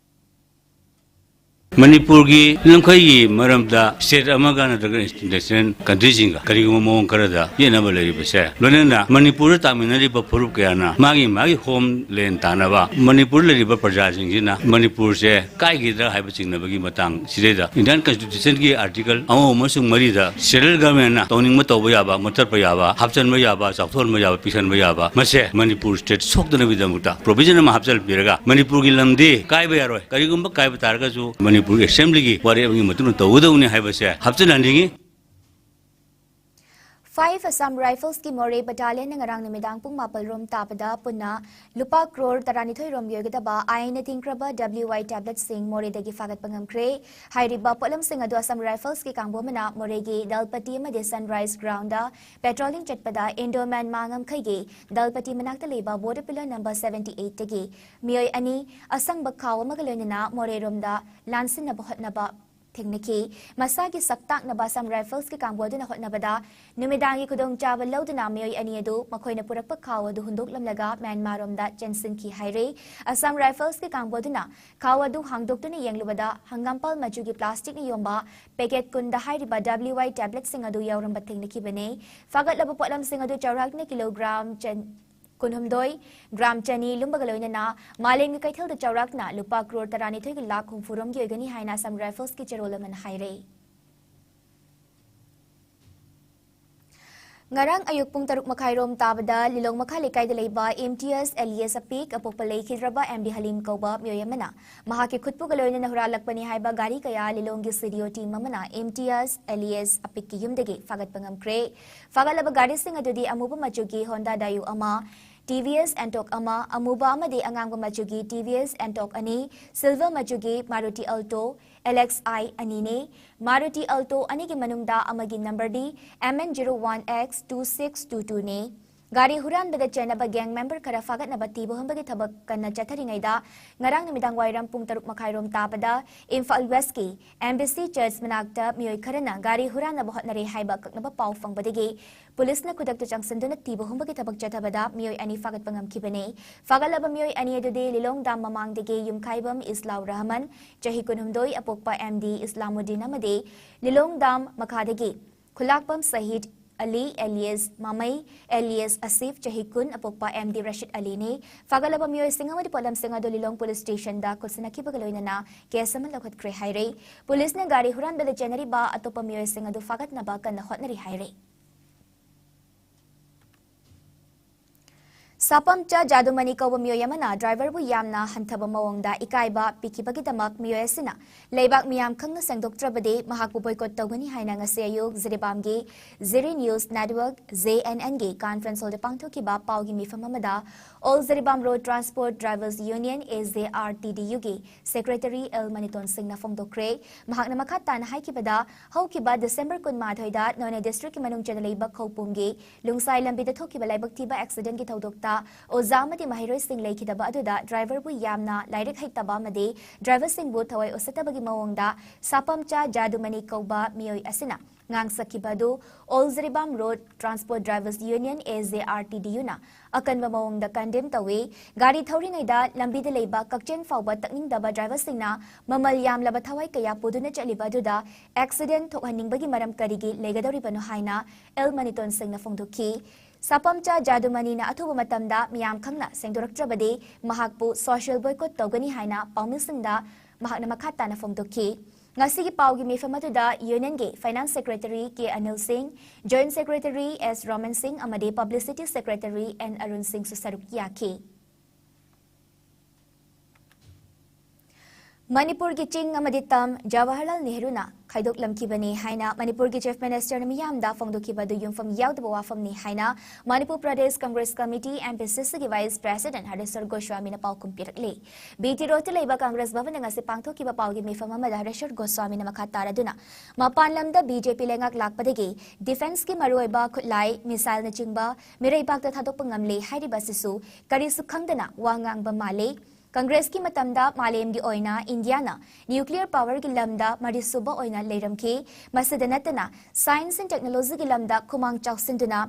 ꯃꯅꯤꯄꯨꯔꯒꯤ ꯂꯝꯈꯩꯒꯤ ꯃꯔꯝꯗ state ꯑꯃꯒ ꯅꯠꯇ꯭ꯔꯒ international countryꯁꯤꯡꯒ ꯀꯔꯤꯒꯨꯝꯕ ꯃꯑꯣꯡ ꯈꯔꯗ ꯌꯦꯠꯅꯕ ꯂꯩꯔꯤꯕꯁꯦ, ꯂꯣꯏꯅꯅ ꯃꯅꯤꯄꯨꯔꯗ ꯇꯥꯃꯤꯟꯅꯔꯤꯕ ꯐꯨꯔꯨꯞ ꯀꯌꯥꯅ ꯃꯥꯒꯤ ꯃꯥꯒꯤ homeland ꯇꯥꯅꯕ, ꯃꯅꯤꯄꯨꯔꯗ ꯂꯩꯔꯤꯕ ꯄ꯭ꯔꯖꯥꯁꯤꯡꯁꯤꯅ ꯃꯅꯤꯄꯨꯔꯁꯦ ꯀꯥꯏꯈꯤꯗ꯭ꯔꯥ ꯍꯥꯏꯕ ꯆꯤꯡꯅꯕꯒꯤ ꯃꯇꯥꯡ ꯁꯤꯗꯩꯗ Indian Constitutionꯒꯤ article ꯑꯃ ꯑꯃꯁꯨꯡ ꯃꯔꯤꯗ central governmentꯅ ꯇꯧꯅꯤꯡꯕ ꯇꯧꯕ ꯌꯥꯕ, ꯃꯨꯠꯊꯠꯄ ꯌꯥꯕ, ꯍꯥꯞꯆꯤꯟꯕ ꯌꯥꯕ, ꯆꯥꯎꯊꯣꯛꯍꯟꯕ ꯌꯥꯕ, ꯄꯤꯛꯁꯟꯕ ꯌꯥꯕ, ꯃꯁꯦ ꯃꯅꯤꯄꯨꯔ state ꯁꯣꯛꯇꯅꯕꯒꯤꯗꯃꯛꯇ provision ꯑꯃ ꯍꯥꯞꯆꯤꯟꯕꯤꯔꯒ ꯃꯅꯤꯄꯨꯔꯒꯤ ꯂꯝꯗꯤ ꯀꯥꯏꯕ ꯌꯥꯔꯣꯏ, ꯀꯔꯤꯒꯨꯝꯕ ꯀꯥꯏꯕ ꯇꯥꯔꯒꯁꯨ ꯃꯅꯤꯄꯨꯔꯒꯤ assemblyꯒꯤ ꯋꯥꯔꯦꯞ ꯑꯃꯒꯤ ꯃꯇꯨꯡ ꯏꯟꯅ ꯇꯧꯒꯗꯧꯕꯅꯤ ꯍꯥꯏꯕꯁꯦ ꯍꯥꯞꯆꯤꯟꯍꯟꯅꯤꯡꯉꯤ꯫ Five Assam Riflesꯀꯤ ꯃꯣꯔꯦ battalionꯅ ꯉꯔꯥꯡ ꯅꯨꯃꯤꯗꯥꯡ ꯄꯨꯡ ꯃꯥꯄꯜ ꯔꯣꯝ ꯇꯥꯕꯗ ꯄꯨꯟꯅ ꯂꯨꯄꯥ ꯀ꯭ꯔꯣꯔ ꯇꯔꯥꯅꯤꯊꯣꯏ ꯔꯣꯝ ꯌꯣꯏꯒꯗꯕ ꯑꯥꯏꯟꯅ ꯊꯤꯡꯈ꯭ꯔꯕ W I tabletꯁꯤꯡ ꯃꯣꯔꯦꯗꯒꯤ ꯐꯥꯒꯠꯄ ꯉꯝꯈ꯭ꯔꯦ꯫ ꯍꯥꯏꯔꯤꯕ ꯄꯣꯠꯂꯝꯁꯤꯡ ꯑꯗꯨ Assam Riflesꯀꯤ ꯀꯥꯡꯕꯨ ꯑꯃꯅ ꯃꯣꯔꯦꯒꯤ ꯗꯜꯄꯇꯤ ꯑꯃꯗꯤ Sunrise Groundꯗ patrolling ꯆꯠꯄꯗ Indo Myanmar ꯉꯝꯈꯩꯒꯤ ꯗꯜꯄꯇꯤ ꯃꯅꯥꯛꯇ ꯂꯩꯕ border pillar number seventy eightꯇꯒꯤ ꯃꯤꯑꯣꯏ ꯑꯅꯤ ꯑꯁꯪꯕ ꯈꯥꯎ ꯑꯃꯒ ꯂꯣꯏꯅꯅ ꯃꯣꯔꯦꯔꯣꯝꯗ ꯂꯥꯟꯁꯤꯟꯅꯕ ꯍꯣꯠꯅꯕ ꯊꯦꯡꯅꯈꯤ꯫ ꯃꯁꯥꯒꯤ ꯁꯛ ꯇꯥꯛꯅꯕ Assam Riflesꯀꯤ ꯀꯥꯡꯕꯨ ꯑꯗꯨꯅ ꯍꯣꯠꯅꯕꯗ ꯅꯨꯃꯤꯗꯥꯡꯒꯤ ꯈꯨꯗꯣꯡꯆꯥꯕ ꯂꯧꯗꯨꯅ ꯃꯤꯑꯣꯏ ꯑꯅꯤ ꯑꯗꯨ ꯃꯈꯣꯏꯅ ꯄꯨꯔꯛꯄ ꯈꯥꯎ ꯑꯗꯨ ꯍꯨꯟꯗꯣꯛꯂꯝꯂꯒ ꯃ꯭ꯌꯥꯟꯃꯥꯔꯔꯣꯝꯗ ꯆꯦꯟꯁꯤꯟꯈꯤ ꯍꯥꯏꯔꯤ꯫ Assam Riflesꯀꯤ ꯀꯥꯡꯕꯨ ꯑꯗꯨꯅ ꯈꯥꯎ ꯑꯗꯨ ꯍꯥꯡꯗꯣꯛꯇꯨꯅ ꯌꯦꯡꯂꯨꯕꯗ ꯍꯪꯒꯥꯝꯄꯥꯜ ꯃꯆꯨꯒꯤ plasticꯅ ꯌꯣꯝꯕ packet ꯀꯨꯟꯗ ꯍꯥꯏꯔꯤꯕ W I tabletꯁꯤꯡ ꯑꯗꯨ ꯌꯥꯎꯔꯝꯕ ꯊꯦꯡꯅꯈꯤꯕꯅꯤ꯫ ꯐꯥꯒꯠꯂꯕ ꯄꯣꯠꯂꯝꯁꯤꯡ ꯑꯗꯨ ꯆꯥꯎꯔꯥꯛꯅ ꯀꯤꯂꯣꯒ꯭ꯔꯥꯝ ꯆꯟ ꯀꯨꯟꯍꯨꯝꯗꯣꯏ ꯒ꯭ꯔꯥꯝ ꯆꯅꯤ ꯂꯨꯝꯕꯒ ꯂꯣꯏꯅꯅ ꯃꯥꯂꯦꯝꯒꯤ ꯀꯩꯊꯦꯜꯗ ꯆꯥꯎꯔꯥꯛꯅ ꯂꯨꯄꯥ ꯀ꯭ꯔꯣꯔ ꯇꯔꯥꯅꯤꯊꯣꯏꯒ ꯂꯥꯈ ꯍꯨꯝꯐꯨꯔꯣꯝꯒꯤ ꯑꯣꯏꯒꯅꯤ ꯍꯥꯏꯅ Assam Riflesꯀꯤ ꯆꯦꯔꯣꯜ ꯑꯃꯅ ꯍꯥꯏꯔꯦ꯫ ꯉꯔꯥꯡ ꯑꯌꯨꯛ ꯄꯨꯡ ꯇꯔꯨꯛ ꯃꯈꯥꯏꯔꯣꯝ ꯇꯥꯕꯗ ꯂꯤꯂꯣꯡ ꯃꯈꯥ ꯂꯩꯀꯥꯏꯗ ꯂꯩꯕ ꯏꯝꯇꯤꯌꯥꯖ ꯑꯦꯂꯤꯌꯥꯁ ꯑꯄꯤꯛ ꯑꯄꯣꯛꯄ ꯂꯩꯈꯤꯗ꯭ꯔꯕ ꯑꯦꯝ ꯗꯤ ꯍꯂꯤꯝ ꯀꯧꯕ ꯃꯤꯑꯣꯏ ꯑꯃꯅ ꯃꯍꯥꯛꯀꯤ ꯈꯨꯠꯄꯨꯒ ꯂꯣꯏꯅꯅ ꯍꯨꯔꯥꯜꯂꯛꯄꯅꯤ ꯍꯥꯏꯕ ꯒꯥꯔꯤ ꯀꯌꯥ ꯂꯤꯂꯣꯡꯒꯤ ꯁꯤ ꯗꯤ ꯑꯣ team ꯑꯃꯅ ꯏꯝꯇꯤꯌꯥꯖ ꯑꯦꯂꯤꯌꯥꯁ ꯑꯄꯤꯛꯀꯤ ꯌꯨꯝꯗꯒꯤ ꯐꯥꯒꯠꯄ ꯉꯝꯈ꯭ꯔꯦ꯫ ꯐꯥꯒꯠꯂꯕ ꯒꯥꯔꯤꯁꯤꯡ ꯑꯗꯨꯗꯤ ꯑꯃꯨꯕ ꯃꯆꯨꯒꯤ Honda Daewoo ꯑꯃ, T V S Ntorq ꯑꯃ, ꯑꯃꯨꯕ ꯑꯃꯗꯤ ꯑꯉꯥꯡꯕ ꯃꯆꯨꯒꯤ T V S Ntorq ꯑꯅꯤ, silver ꯃꯆꯨꯒꯤ Maruti Alto, L X I ꯑꯅꯤꯅꯤ꯫ Maruti Alto ꯑꯅꯤꯒꯤ ꯃꯅꯨꯡꯗ ꯑꯃꯒꯤ numberꯗꯤ M N zero one X two six two twoꯅꯤ꯫ ꯒꯥꯔꯤ ꯍꯨꯔꯥꯟꯕꯗ ꯆꯦꯟꯅꯕ gang member ꯈꯔ ꯐꯥꯒꯠꯅꯕ ꯊꯤꯕ ꯍꯨꯝꯕꯒꯤ ꯊꯕꯛ ꯀꯟꯅ ꯆꯠꯊꯔꯤꯉꯩꯗ, ꯉꯔꯥꯡ ꯅꯨꯃꯤꯗꯥꯡ ꯋꯥꯏꯔꯝ ꯄꯨꯡ ꯇꯔꯨꯛ ꯃꯈꯥꯏꯔꯣꯝ ꯇꯥꯕꯗ ꯏꯝꯐꯥꯜ West ꯀꯤ M B C Church ꯃꯅꯥꯛꯇ ꯃꯤꯑꯣꯏ ꯈꯔꯅ ꯒꯥꯔꯤ ꯍꯨꯔꯥꯟꯅꯕ ꯍꯣꯠꯅꯔꯦ ꯍꯥꯏꯕ ꯑꯀꯛꯅꯕ ꯄꯥꯎ ꯐꯪꯕꯗꯒꯤ ꯄꯨꯂꯤꯁꯅ ꯈꯨꯗꯛꯇ ꯆꯪꯁꯤꯟꯗꯨꯅ ꯊꯤꯕ ꯍꯨꯝꯕꯒꯤ ꯊꯕꯛ ꯆꯠꯊꯕꯗ ꯃꯤꯑꯣꯏ ꯑꯅꯤ ꯐꯥꯒꯠꯄ ꯉꯝꯈꯤꯕꯅꯤ꯫ ꯐꯥꯒꯠꯂꯕ ꯃꯤꯑꯣꯏ ꯑꯅꯤ ꯑꯗꯨꯗꯤ ꯂꯤꯂꯣꯡ dam ꯃꯃꯥꯡꯗꯒꯤ ꯌꯨꯝꯈꯥꯏꯕꯝ ꯏꯁꯂꯥꯎ ꯔꯍꯃꯟ, ꯆꯍꯤ ꯀꯨꯟꯍꯨꯝꯗꯣꯏ, ꯑꯄꯣꯛꯄ M D ꯏꯁꯂꯥꯃꯨꯗꯤꯟ ꯑꯃꯗꯤ ꯂꯤꯂꯣꯡ dam ꯃꯈꯥꯗꯒꯤ ꯈꯨꯂꯥꯛꯄꯝ ꯁꯍꯤꯗ ꯑꯂꯤ alias ꯃꯃꯩ alias ꯑꯁꯤꯐ, ꯆꯍꯤ ꯀꯨꯟ, ꯑꯄꯣꯛꯄ M D ꯔꯁꯤꯗ ꯑꯂꯤꯅꯤ꯫ ꯐꯥꯒꯠꯂꯕ ꯃꯤꯑꯣꯏꯁꯤꯡ ꯑꯃꯗꯤ ꯄꯣꯠꯂꯝꯁꯤꯡ ꯑꯗꯨ ꯂꯤꯂꯣꯡ police station ꯗ ꯈꯨꯠꯁꯤꯟꯅꯈꯤꯕꯒ ꯂꯣꯏꯅꯅ case ꯑꯃ ꯂꯧꯈꯠꯈ꯭ꯔꯦ ꯍꯥꯏꯔꯦ꯫ ꯄꯨꯂꯤꯁꯅ ꯒꯥꯔꯤ ꯍꯨꯔꯥꯟꯕꯗ ꯆꯦꯟꯅꯔꯤꯕ ꯑꯇꯣꯞꯄ ꯃꯤꯑꯣꯏꯁꯤꯡ ꯑꯗꯨ ꯐꯥꯒꯠꯅꯕ ꯀꯟꯅ ꯍꯣꯠꯅꯔꯤ ꯍꯥꯏꯔꯦ꯫ ꯁꯥꯄꯝꯆꯥ ꯖꯥꯗꯨꯃꯅꯤ ꯀꯧꯕ ꯃꯤꯑꯣꯏ ꯑꯃꯅ driver ꯕꯨ ꯌꯥꯝꯅ ꯍꯟꯊꯕ ꯃꯑꯣꯡꯗ ꯏꯀꯥꯏꯕ ꯄꯤꯈꯤꯕꯒꯤꯗꯃꯛ ꯃꯤꯑꯣꯏ ꯑꯁꯤꯅ ꯂꯩꯕꯥꯛ ꯃꯤꯌꯥꯝ ꯈꯪꯅ ꯁꯦꯡꯗꯣꯛꯇ꯭ꯔꯕꯗꯤ ꯃꯍꯥꯛꯄꯨ boycott ꯇꯧꯒꯅꯤ ꯍꯥꯏꯅ ꯉꯁꯤ ꯑꯌꯨꯛ ꯖꯤꯔꯤꯕꯥꯝꯒꯤ Ziri News Network, Z N N ꯒꯤ conference hall ꯗ ꯄꯥꯡꯊꯣꯛꯈꯤꯕ ꯄꯥꯎꯒꯤ ꯃꯤꯐꯝ ꯑꯃꯗ All Jiribam Road Transport Drivers Union, A J R T D U ꯒꯤ secretary L ꯃꯅꯤꯇꯣꯟ ꯁꯤꯡꯅ ꯐꯣꯡꯗꯣꯛꯈ꯭ꯔꯦ꯫ ꯃꯍꯥꯛꯅ ꯃꯈꯥ ꯇꯥꯅ ꯍꯥꯏꯈꯤꯕꯗ, ꯍꯧꯈꯤꯕ December ꯀꯨꯟꯃꯥꯊꯣꯏꯗ ꯅꯣꯅꯦ district ꯀꯤ ꯃꯅꯨꯡ ꯆꯟꯅ ꯂꯩꯕ ꯈꯧꯄꯨꯝꯒꯤ ꯂꯨꯡꯁꯥꯏ ꯂꯝꯕꯤꯗ ꯊꯣꯛꯈꯤꯕ ꯂꯥꯏꯕꯛ ꯊꯤꯕ accident ꯀꯤ ꯊꯧꯗꯣꯛꯇ ꯑꯣꯖꯥ ꯑꯃꯗꯤ ꯃꯍꯩꯔꯣꯏꯁꯤꯡ ꯂꯩꯈꯤꯗꯕ ꯑꯗꯨꯗ driver ꯕꯨ ꯌꯥꯝꯅ ꯂꯥꯏꯔꯤꯛ ꯍꯩꯇꯕ ꯑꯃꯗꯤ driver ꯁꯤꯡꯕꯨ ꯊꯋꯥꯏ ꯎꯁꯤꯠꯇꯕꯒꯤ ꯃꯑꯣꯡꯗ ꯁꯥꯄꯝꯆꯥ ꯖꯥꯗꯨꯃꯅꯤ ꯀꯧꯕ ꯃꯤꯑꯣꯏ ꯑꯁꯤꯅ ꯉꯥꯡꯁꯛꯈꯤꯕ ꯑꯗꯨ All Jiribam Road Transport Drivers Union, A J R T D U ꯅ ꯑꯀꯟꯕ ꯃꯑꯣꯡꯗ condemn ꯇꯧꯏ꯫ ꯒꯥꯔꯤ ꯊꯧꯔꯤꯉꯩꯗ ꯂꯝꯕꯤꯗ ꯂꯩꯕ ꯀꯛꯆꯦꯡ ꯐꯥꯎꯕ ꯇꯛꯅꯤꯡꯗꯕ driver ꯁꯤꯡꯅ ꯃꯃꯜ ꯌꯥꯝꯂꯕ ꯊꯋꯥꯏ ꯀꯌꯥ ꯄꯨꯗꯨꯅ ꯆꯠꯂꯤꯕ ꯑꯗꯨꯗ accident ꯊꯣꯛꯍꯟꯅꯤꯡꯕꯒꯤ ꯃꯔꯝ ꯀꯔꯤꯒꯤ ꯂꯩꯒꯗꯧꯔꯤꯕꯅꯣ ꯍꯥꯏꯅ L ꯃꯅꯤꯇꯣꯟ ꯁꯤꯡꯅ ꯐꯣꯡꯗꯣꯛꯈꯤ꯫ ꯁꯥꯄꯝꯆꯥ ꯖꯥꯗꯨꯃꯅꯤꯅ ꯑꯊꯨꯕ ꯃꯇꯝꯗ ꯃꯤꯌꯥꯝ ꯈꯪꯅ ꯁꯦꯡꯗꯣꯔꯛꯇ꯭ꯔꯕꯗꯤ ꯃꯍꯥꯛꯄꯨ social boycott ꯇꯧꯒꯅꯤ ꯍꯥꯏꯅ ꯄꯥꯎꯃꯤꯁꯤꯡꯗ ꯃꯍꯥꯛꯅ ꯃꯈꯥ ꯇꯥꯅ ꯐꯣꯡꯗꯣꯛꯈꯤ꯫ ꯉꯁꯤꯒꯤ ꯄꯥꯎꯒꯤ ꯃꯤꯐꯝ ꯑꯗꯨꯗ Union ꯒꯤ Finance Secretary K Anil Singh, Joint Secretary S Roman Singh ꯑꯃꯗꯤ Publicity Secretary N Arun Singh ꯁꯨ ꯁꯔꯨꯛ ꯌꯥꯈꯤ꯫ ꯃꯅꯤꯄꯨꯔꯒꯤ ꯆꯤꯡ ꯑꯃꯗꯤ ꯇꯝ ꯖꯋꯥꯍꯔꯂꯥꯜ ꯅꯦꯍꯔꯨꯅ ꯈꯥꯏꯗꯣꯛꯂꯝꯈꯤꯕꯅꯤ ꯍꯥꯏꯅ ꯃꯅꯤꯄꯨꯔꯒꯤ Chief Ministerꯅ ꯃꯤꯌꯥꯝꯗ ꯐꯣꯡꯗꯣꯛꯈꯤꯕ ꯑꯗꯨ ꯌꯨꯝꯐꯝ ꯌꯥꯎꯗꯕ ꯋꯥꯐꯝꯅꯤ ꯍꯥꯏꯅ ꯃꯅꯤꯄꯨꯔ ꯄ꯭ꯔꯗꯦꯁ ꯀꯪꯒ꯭ꯔꯦꯁ ꯀꯃꯤꯇꯤ, MPCCꯒꯤ Vice President ꯍꯔꯦꯁ꯭ꯋꯔ ꯒꯣꯁ꯭ꯋꯥꯃꯤꯅ ꯄꯥꯎꯈꯨꯝ ꯄꯤꯔꯛꯂꯤ꯫ BT Roadꯇ ꯂꯩꯕ ꯀꯪꯒ꯭ꯔꯦꯁ ꯚꯕꯟꯗ ꯉꯁꯤ ꯄꯥꯡꯊꯣꯛꯈꯤꯕ ꯄꯥꯎꯒꯤ ꯃꯤꯐꯝ ꯑꯃꯗ ꯍꯔꯦꯁ꯭ꯋꯔ ꯒꯣꯁ꯭ꯋꯥꯃꯤꯅ ꯃꯈꯥ ꯇꯥꯔꯗꯨꯅ, ꯃꯄꯥꯟ ꯂꯝꯗ BJP ꯂꯩꯉꯥꯛ ꯂꯥꯛꯄꯗꯒꯤ defenceꯀꯤ ꯃꯔꯨꯑꯣꯏꯕ ꯈꯨꯠꯂꯥꯏ, missileꯅꯆꯤꯡꯕ ꯃꯤꯔꯩꯕꯥꯛꯇ ꯊꯥꯗꯣꯛꯄ ꯉꯝꯂꯦ ꯍꯥꯏꯔꯤꯕ ꯑꯁꯤꯁꯨ ꯀꯔꯤꯁꯨ ꯈꯪꯗꯅ ꯋꯥ ꯉꯥꯡꯕ ꯃꯥꯜꯂꯤ꯫ ꯀꯪꯒ꯭ꯔꯦꯁꯀꯤ ꯃꯇꯝꯗ ꯃꯥꯂꯦꯝꯒꯤ ꯑꯣꯏꯅ ꯏꯟꯗꯤꯌꯥꯅ nuclear powerꯒꯤ ꯂꯝꯗ ꯃꯔꯤꯁꯨꯕ ꯑꯣꯏꯅ ꯂꯩꯔꯝꯈꯤ꯫ ꯃꯁꯤꯗ ꯅꯠꯇꯅ, science and technologyꯒꯤ ꯂꯝꯗ ꯈꯨꯃꯥꯡ ꯆꯥꯎꯁꯤꯟꯗꯨꯅ,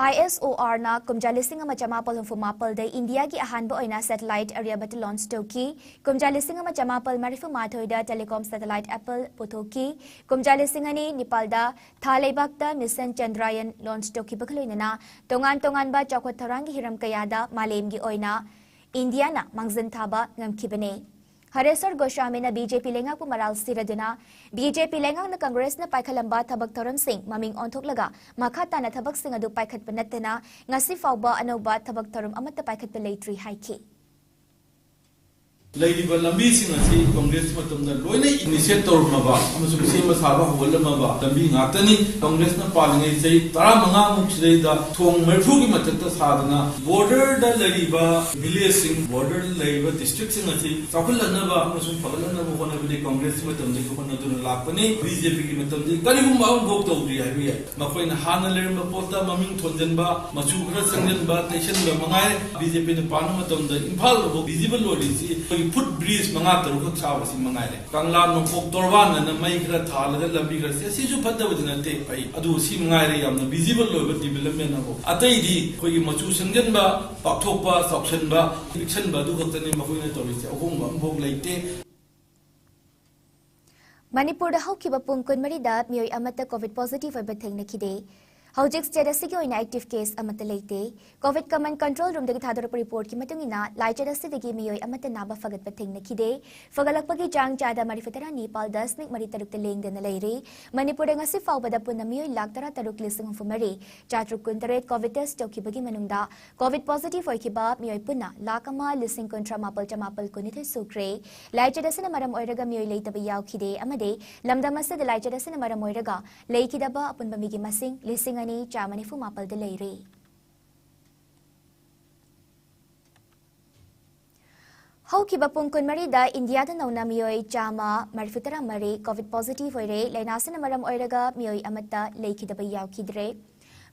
ISROꯅ ꯀꯨꯝꯖꯥ ꯂꯤꯁꯤꯡ ꯑꯃ ꯆꯃꯥꯄꯜ ꯍꯨꯝꯐꯨ ꯃꯥꯄꯜꯗ ꯏꯟꯗꯤꯌꯥꯒꯤ ꯑꯍꯥꯟꯕ ꯑꯣꯏꯅ satellite ꯑꯔꯤꯌꯥꯕꯠꯇ launch ꯇꯧꯈꯤ꯫ ꯀꯨꯝꯖꯥ ꯂꯤꯁꯤꯡ ꯑꯃ ꯆꯃꯥꯄꯜ ꯃꯔꯤꯐꯨ ꯃꯥꯊꯣꯏꯗ telecom satellite Apple ꯄꯨꯊꯣꯛꯈꯤ꯫ ꯀꯨꯝꯖꯥ ꯂꯤꯁꯤꯡ ꯑꯅꯤ ꯅꯤꯄꯥꯜꯗ ꯊꯥ ꯂꯩꯕꯥꯛꯇ Mission Chandrayaan launch ꯇꯧꯈꯤꯕꯒ ꯂꯣꯏꯅꯅ ꯇꯣꯉꯥꯟ ꯇꯣꯉꯥꯟꯕ ꯆꯥꯎꯈꯠ ꯊꯧꯔꯥꯡꯒꯤ ꯍꯤꯔꯝ ꯀꯌꯥꯗ ꯃꯥꯂꯦꯝꯒꯤ ꯑꯣꯏꯅ ꯏꯟꯗꯤꯌꯥꯅ ꯃꯥꯡꯖꯤꯟ ꯊꯥꯕ ꯉꯝꯈꯤꯕꯅꯤ꯫ ꯍꯔꯦꯁ꯭ꯋꯔ ꯒꯣꯁ꯭ꯋꯥꯃꯤꯅ BJP ꯂꯩꯉꯥꯛꯄꯨ ꯃꯔꯥꯜ ꯁꯤꯔꯗꯨꯅ, BJP ꯂꯩꯉꯥꯛꯅ ꯀꯪꯒ꯭ꯔꯦꯁꯅ ꯄꯥꯏꯈꯠꯂꯝꯕ ꯊꯕꯛ ꯊꯧꯔꯝꯁꯤꯡ ꯃꯃꯤꯡ ꯑꯣꯟꯊꯣꯛꯂꯒ ꯃꯈꯥ ꯇꯥꯅ ꯊꯕꯛꯁꯤꯡ ꯑꯗꯨ ꯄꯥꯏꯈꯠꯄ ꯅꯠꯇꯅ ꯉꯁꯤ ꯐꯥꯎꯕ ꯑꯅꯧꯕ ꯊꯕꯛ ꯊꯧꯔꯝ ꯑꯃꯠꯇ ꯄꯥꯏꯈꯠꯄ ꯂꯩꯇ꯭ꯔꯤ ꯍꯥꯏꯈꯤ꯫ ꯂꯩꯔꯤꯕ ꯂꯝꯕꯤꯁꯤꯡ ꯑꯁꯤ ꯀꯪꯒ꯭ꯔꯦꯁ ꯃꯇꯝꯗ ꯂꯣꯏꯅ initiate ꯇꯧꯔꯝꯃꯕ ꯑꯃꯁꯨꯡ ꯁꯦꯝꯕ ꯁꯥꯕ ꯍꯧꯒꯠꯂꯝꯃꯕ ꯂꯝꯕꯤ ꯉꯥꯛꯇꯅꯤ꯫ ꯀꯪꯒ꯭ꯔꯦꯁꯅ ꯄꯥꯜꯂꯤꯉꯩ ꯆꯍꯤ ꯇꯔꯥꯃꯉꯥꯃꯨꯛ ꯁꯤꯗꯩꯗ ꯊꯣꯡ ꯃꯔꯤꯐꯨꯒꯤ ꯃꯊꯛꯇ ꯁꯥꯗꯅ borderꯗ ꯂꯩꯔꯤꯕ villageꯁꯤꯡ, borderꯗ ꯂꯩꯔꯤꯕ districtꯁꯤꯡ ꯑꯁꯤ ꯆꯥꯎꯈꯠꯍꯟꯅꯕ ꯑꯃꯁꯨꯡ ꯐꯒꯠꯍꯟꯅꯕ ꯍꯣꯠꯅꯕꯗꯤ ꯀꯪꯒ꯭ꯔꯦꯁꯀꯤ ꯃꯇꯝꯗꯒꯤ ꯍꯣꯠꯅꯗꯨꯅ ꯂꯥꯛꯄꯅꯤ꯫ BJPꯒꯤ ꯃꯇꯝꯗꯤ ꯀꯔꯤꯒꯨꯝꯕ ꯑꯃꯐꯥꯎ ꯇꯧꯗ꯭ꯔꯤ ꯍꯥꯏꯕ ꯌꯥꯏ꯫ ꯃꯈꯣꯏꯅ ꯍꯥꯟꯅ ꯂꯩꯔꯝꯕ ꯄꯣꯠꯇ ꯃꯃꯤꯡ ꯊꯣꯟꯖꯟꯕ, ꯃꯆꯨ ꯈꯔ ꯁꯪꯖꯟꯕ, ꯇꯩꯁꯟꯕ ꯃꯉꯥꯏꯔꯦ꯫ BJPꯅ ꯄꯥꯟꯕ ꯃꯇꯝꯗ ꯏꯝꯐꯥꯜꯗꯐꯥꯎ visible ꯑꯣꯏꯔꯤꯁꯤ ꯑꯩꯈꯣꯏꯒꯤ foot bridge ꯃꯉꯥ ꯇꯔꯨꯛ ꯈꯛ ꯁꯥꯕꯁꯤ ꯃꯉꯥꯏꯔꯦ꯫ ꯀꯪꯂꯥ ꯅꯣꯡꯄꯣꯛ ꯇꯣꯔꯕꯥꯟ ꯑꯅ ꯃꯩ ꯈꯔ ꯊꯥꯜꯂꯒ ꯂꯝꯕꯤ ꯈꯔ ꯁꯦ-, ꯁꯤꯁꯨ ꯐꯠꯇꯕꯗꯤ ꯅꯠꯇꯦ, ꯐꯩ꯫ ꯑꯗꯨ ꯁꯤ ꯃꯉꯥꯏꯔꯦ ꯌꯥꯝꯅ visible ꯑꯣꯏꯕ development ꯑꯃ꯫ ꯑꯇꯩꯗꯤ ꯑꯩꯈꯣꯏꯒꯤ ꯃꯆꯨ ꯁꯪꯖꯟꯕ, ꯄꯥꯛꯊꯣꯛꯄ, ꯆꯥꯎꯁꯟꯕ, ꯄꯤꯛꯁꯟꯕ ꯑꯗꯨ ꯈꯛꯇꯅꯤ ꯃꯈꯣꯏꯅ ꯇꯧꯔꯤꯁꯦ꯫ ꯑꯍꯣꯡꯕ ꯑꯃꯐꯥꯎ ꯂꯩꯇꯦ꯫ ꯃꯅꯤꯄꯨꯔꯗ ꯍꯧꯈꯤꯕ ꯄꯨꯡ ꯀꯨꯟꯃꯔꯤꯗ ꯃꯤꯑꯣꯏ ꯑꯃꯠꯇ COVID positive ꯑꯣꯏꯕ ꯊꯦꯡꯅꯈꯤꯗꯦ꯫ ꯍꯧꯖꯤꯛ state ꯑꯁꯤꯒꯤ ꯑꯣꯏꯅ active case ꯑꯃꯠꯇ ꯂꯩꯇꯦ꯫ COVID Command Control Roomꯗꯒꯤ ꯊꯥꯗꯣꯔꯛꯄ reportꯀꯤ ꯃꯇꯨꯡ ꯏꯟꯅ, ꯂꯥꯏꯆꯠ ꯑꯁꯤꯗꯒꯤ ꯃꯤꯑꯣꯏ ꯑꯃꯠꯇ ꯅꯥꯕ ꯐꯒꯠꯄ ꯊꯦꯡꯅꯈꯤꯗꯦ꯫ ꯐꯒꯠꯂꯛꯄꯒꯤ ꯆꯥꯡ ꯆꯥꯗ ꯃꯔꯤꯐꯨ ꯇꯔꯥ ꯅꯤꯄꯥꯜ ꯗꯁꯃꯤꯛ ꯃꯔꯤ ꯇꯔꯨꯛꯇ ꯂꯦꯡꯗꯅ ꯂꯩꯔꯤ꯫ ꯃꯅꯤꯄꯨꯔꯗ ꯉꯁꯤ ꯐꯥꯎꯕꯗ ꯄꯨꯟꯅ ꯃꯤꯑꯣꯏ ꯂꯥꯈ ꯇꯔꯥ ꯇꯔꯨꯛ ꯂꯤꯁꯤꯡ ꯍꯨꯝꯐꯨ ꯃꯔꯤ ꯆꯥꯇ꯭ꯔꯨꯛ ꯀꯨꯟ ꯇꯔꯦꯠ COVID test ꯇꯧꯈꯤꯕꯒꯤ ꯃꯅꯨꯡꯗ, COVID positive ꯑꯣꯏꯈꯤꯕ ꯃꯤꯑꯣꯏ ꯄꯨꯟꯅ ꯂꯥꯈ ꯑꯃ ꯂꯤꯁꯤꯡ ꯀꯨꯟꯊ꯭ꯔꯥ ꯃꯥꯄꯜ ꯆꯃꯥꯄꯜ ꯀꯨꯟꯅꯤꯊꯣꯏ ꯁꯨꯈ꯭ꯔꯦ꯫ ꯂꯥꯏꯆꯠ ꯑꯁꯤꯅ ꯃꯔꯝ ꯑꯣꯏꯔꯒ ꯃꯤꯑꯣꯏ ꯂꯩꯇꯕ ꯌꯥꯎꯈꯤꯗꯦ ꯑꯃꯗꯤ ꯂꯝꯗꯝ ꯑꯁꯤꯗ ꯂꯥꯏꯆꯠ ꯑꯁꯤꯅ ꯃꯔꯝ ꯑꯣꯏꯔꯒ ꯂꯩꯈꯤꯗꯕ ꯑꯄꯨꯟꯕ ꯃꯤꯒꯤ ꯃꯁꯤꯡ ꯂꯤꯁꯤꯡ ꯑꯅꯤ ꯆꯥꯝꯃ ꯅꯤꯐꯨ ꯃꯥꯄꯜꯗ ꯂꯩꯔꯦ꯫ ꯍꯧꯈꯤꯕ ꯄꯨꯡ ꯀꯨꯟꯃꯔꯤꯗ ꯏꯟꯗꯤꯌꯥꯗ ꯅꯧꯅ ꯃꯤꯑꯣꯏ ꯆꯥꯝꯃ ꯃꯔꯤꯐꯨ ꯇꯔꯥ ꯃꯔꯤ COVID positive ꯑꯣꯏꯔꯦ꯫ ꯂꯥꯏꯅꯥ ꯑꯁꯤꯅ ꯃꯔꯝ ꯑꯣꯏꯔꯒ ꯃꯤꯑꯣꯏ ꯑꯃꯠꯇ ꯂꯩꯈꯤꯗꯕ ꯌꯥꯎꯈꯤꯗ꯭ꯔꯦ꯫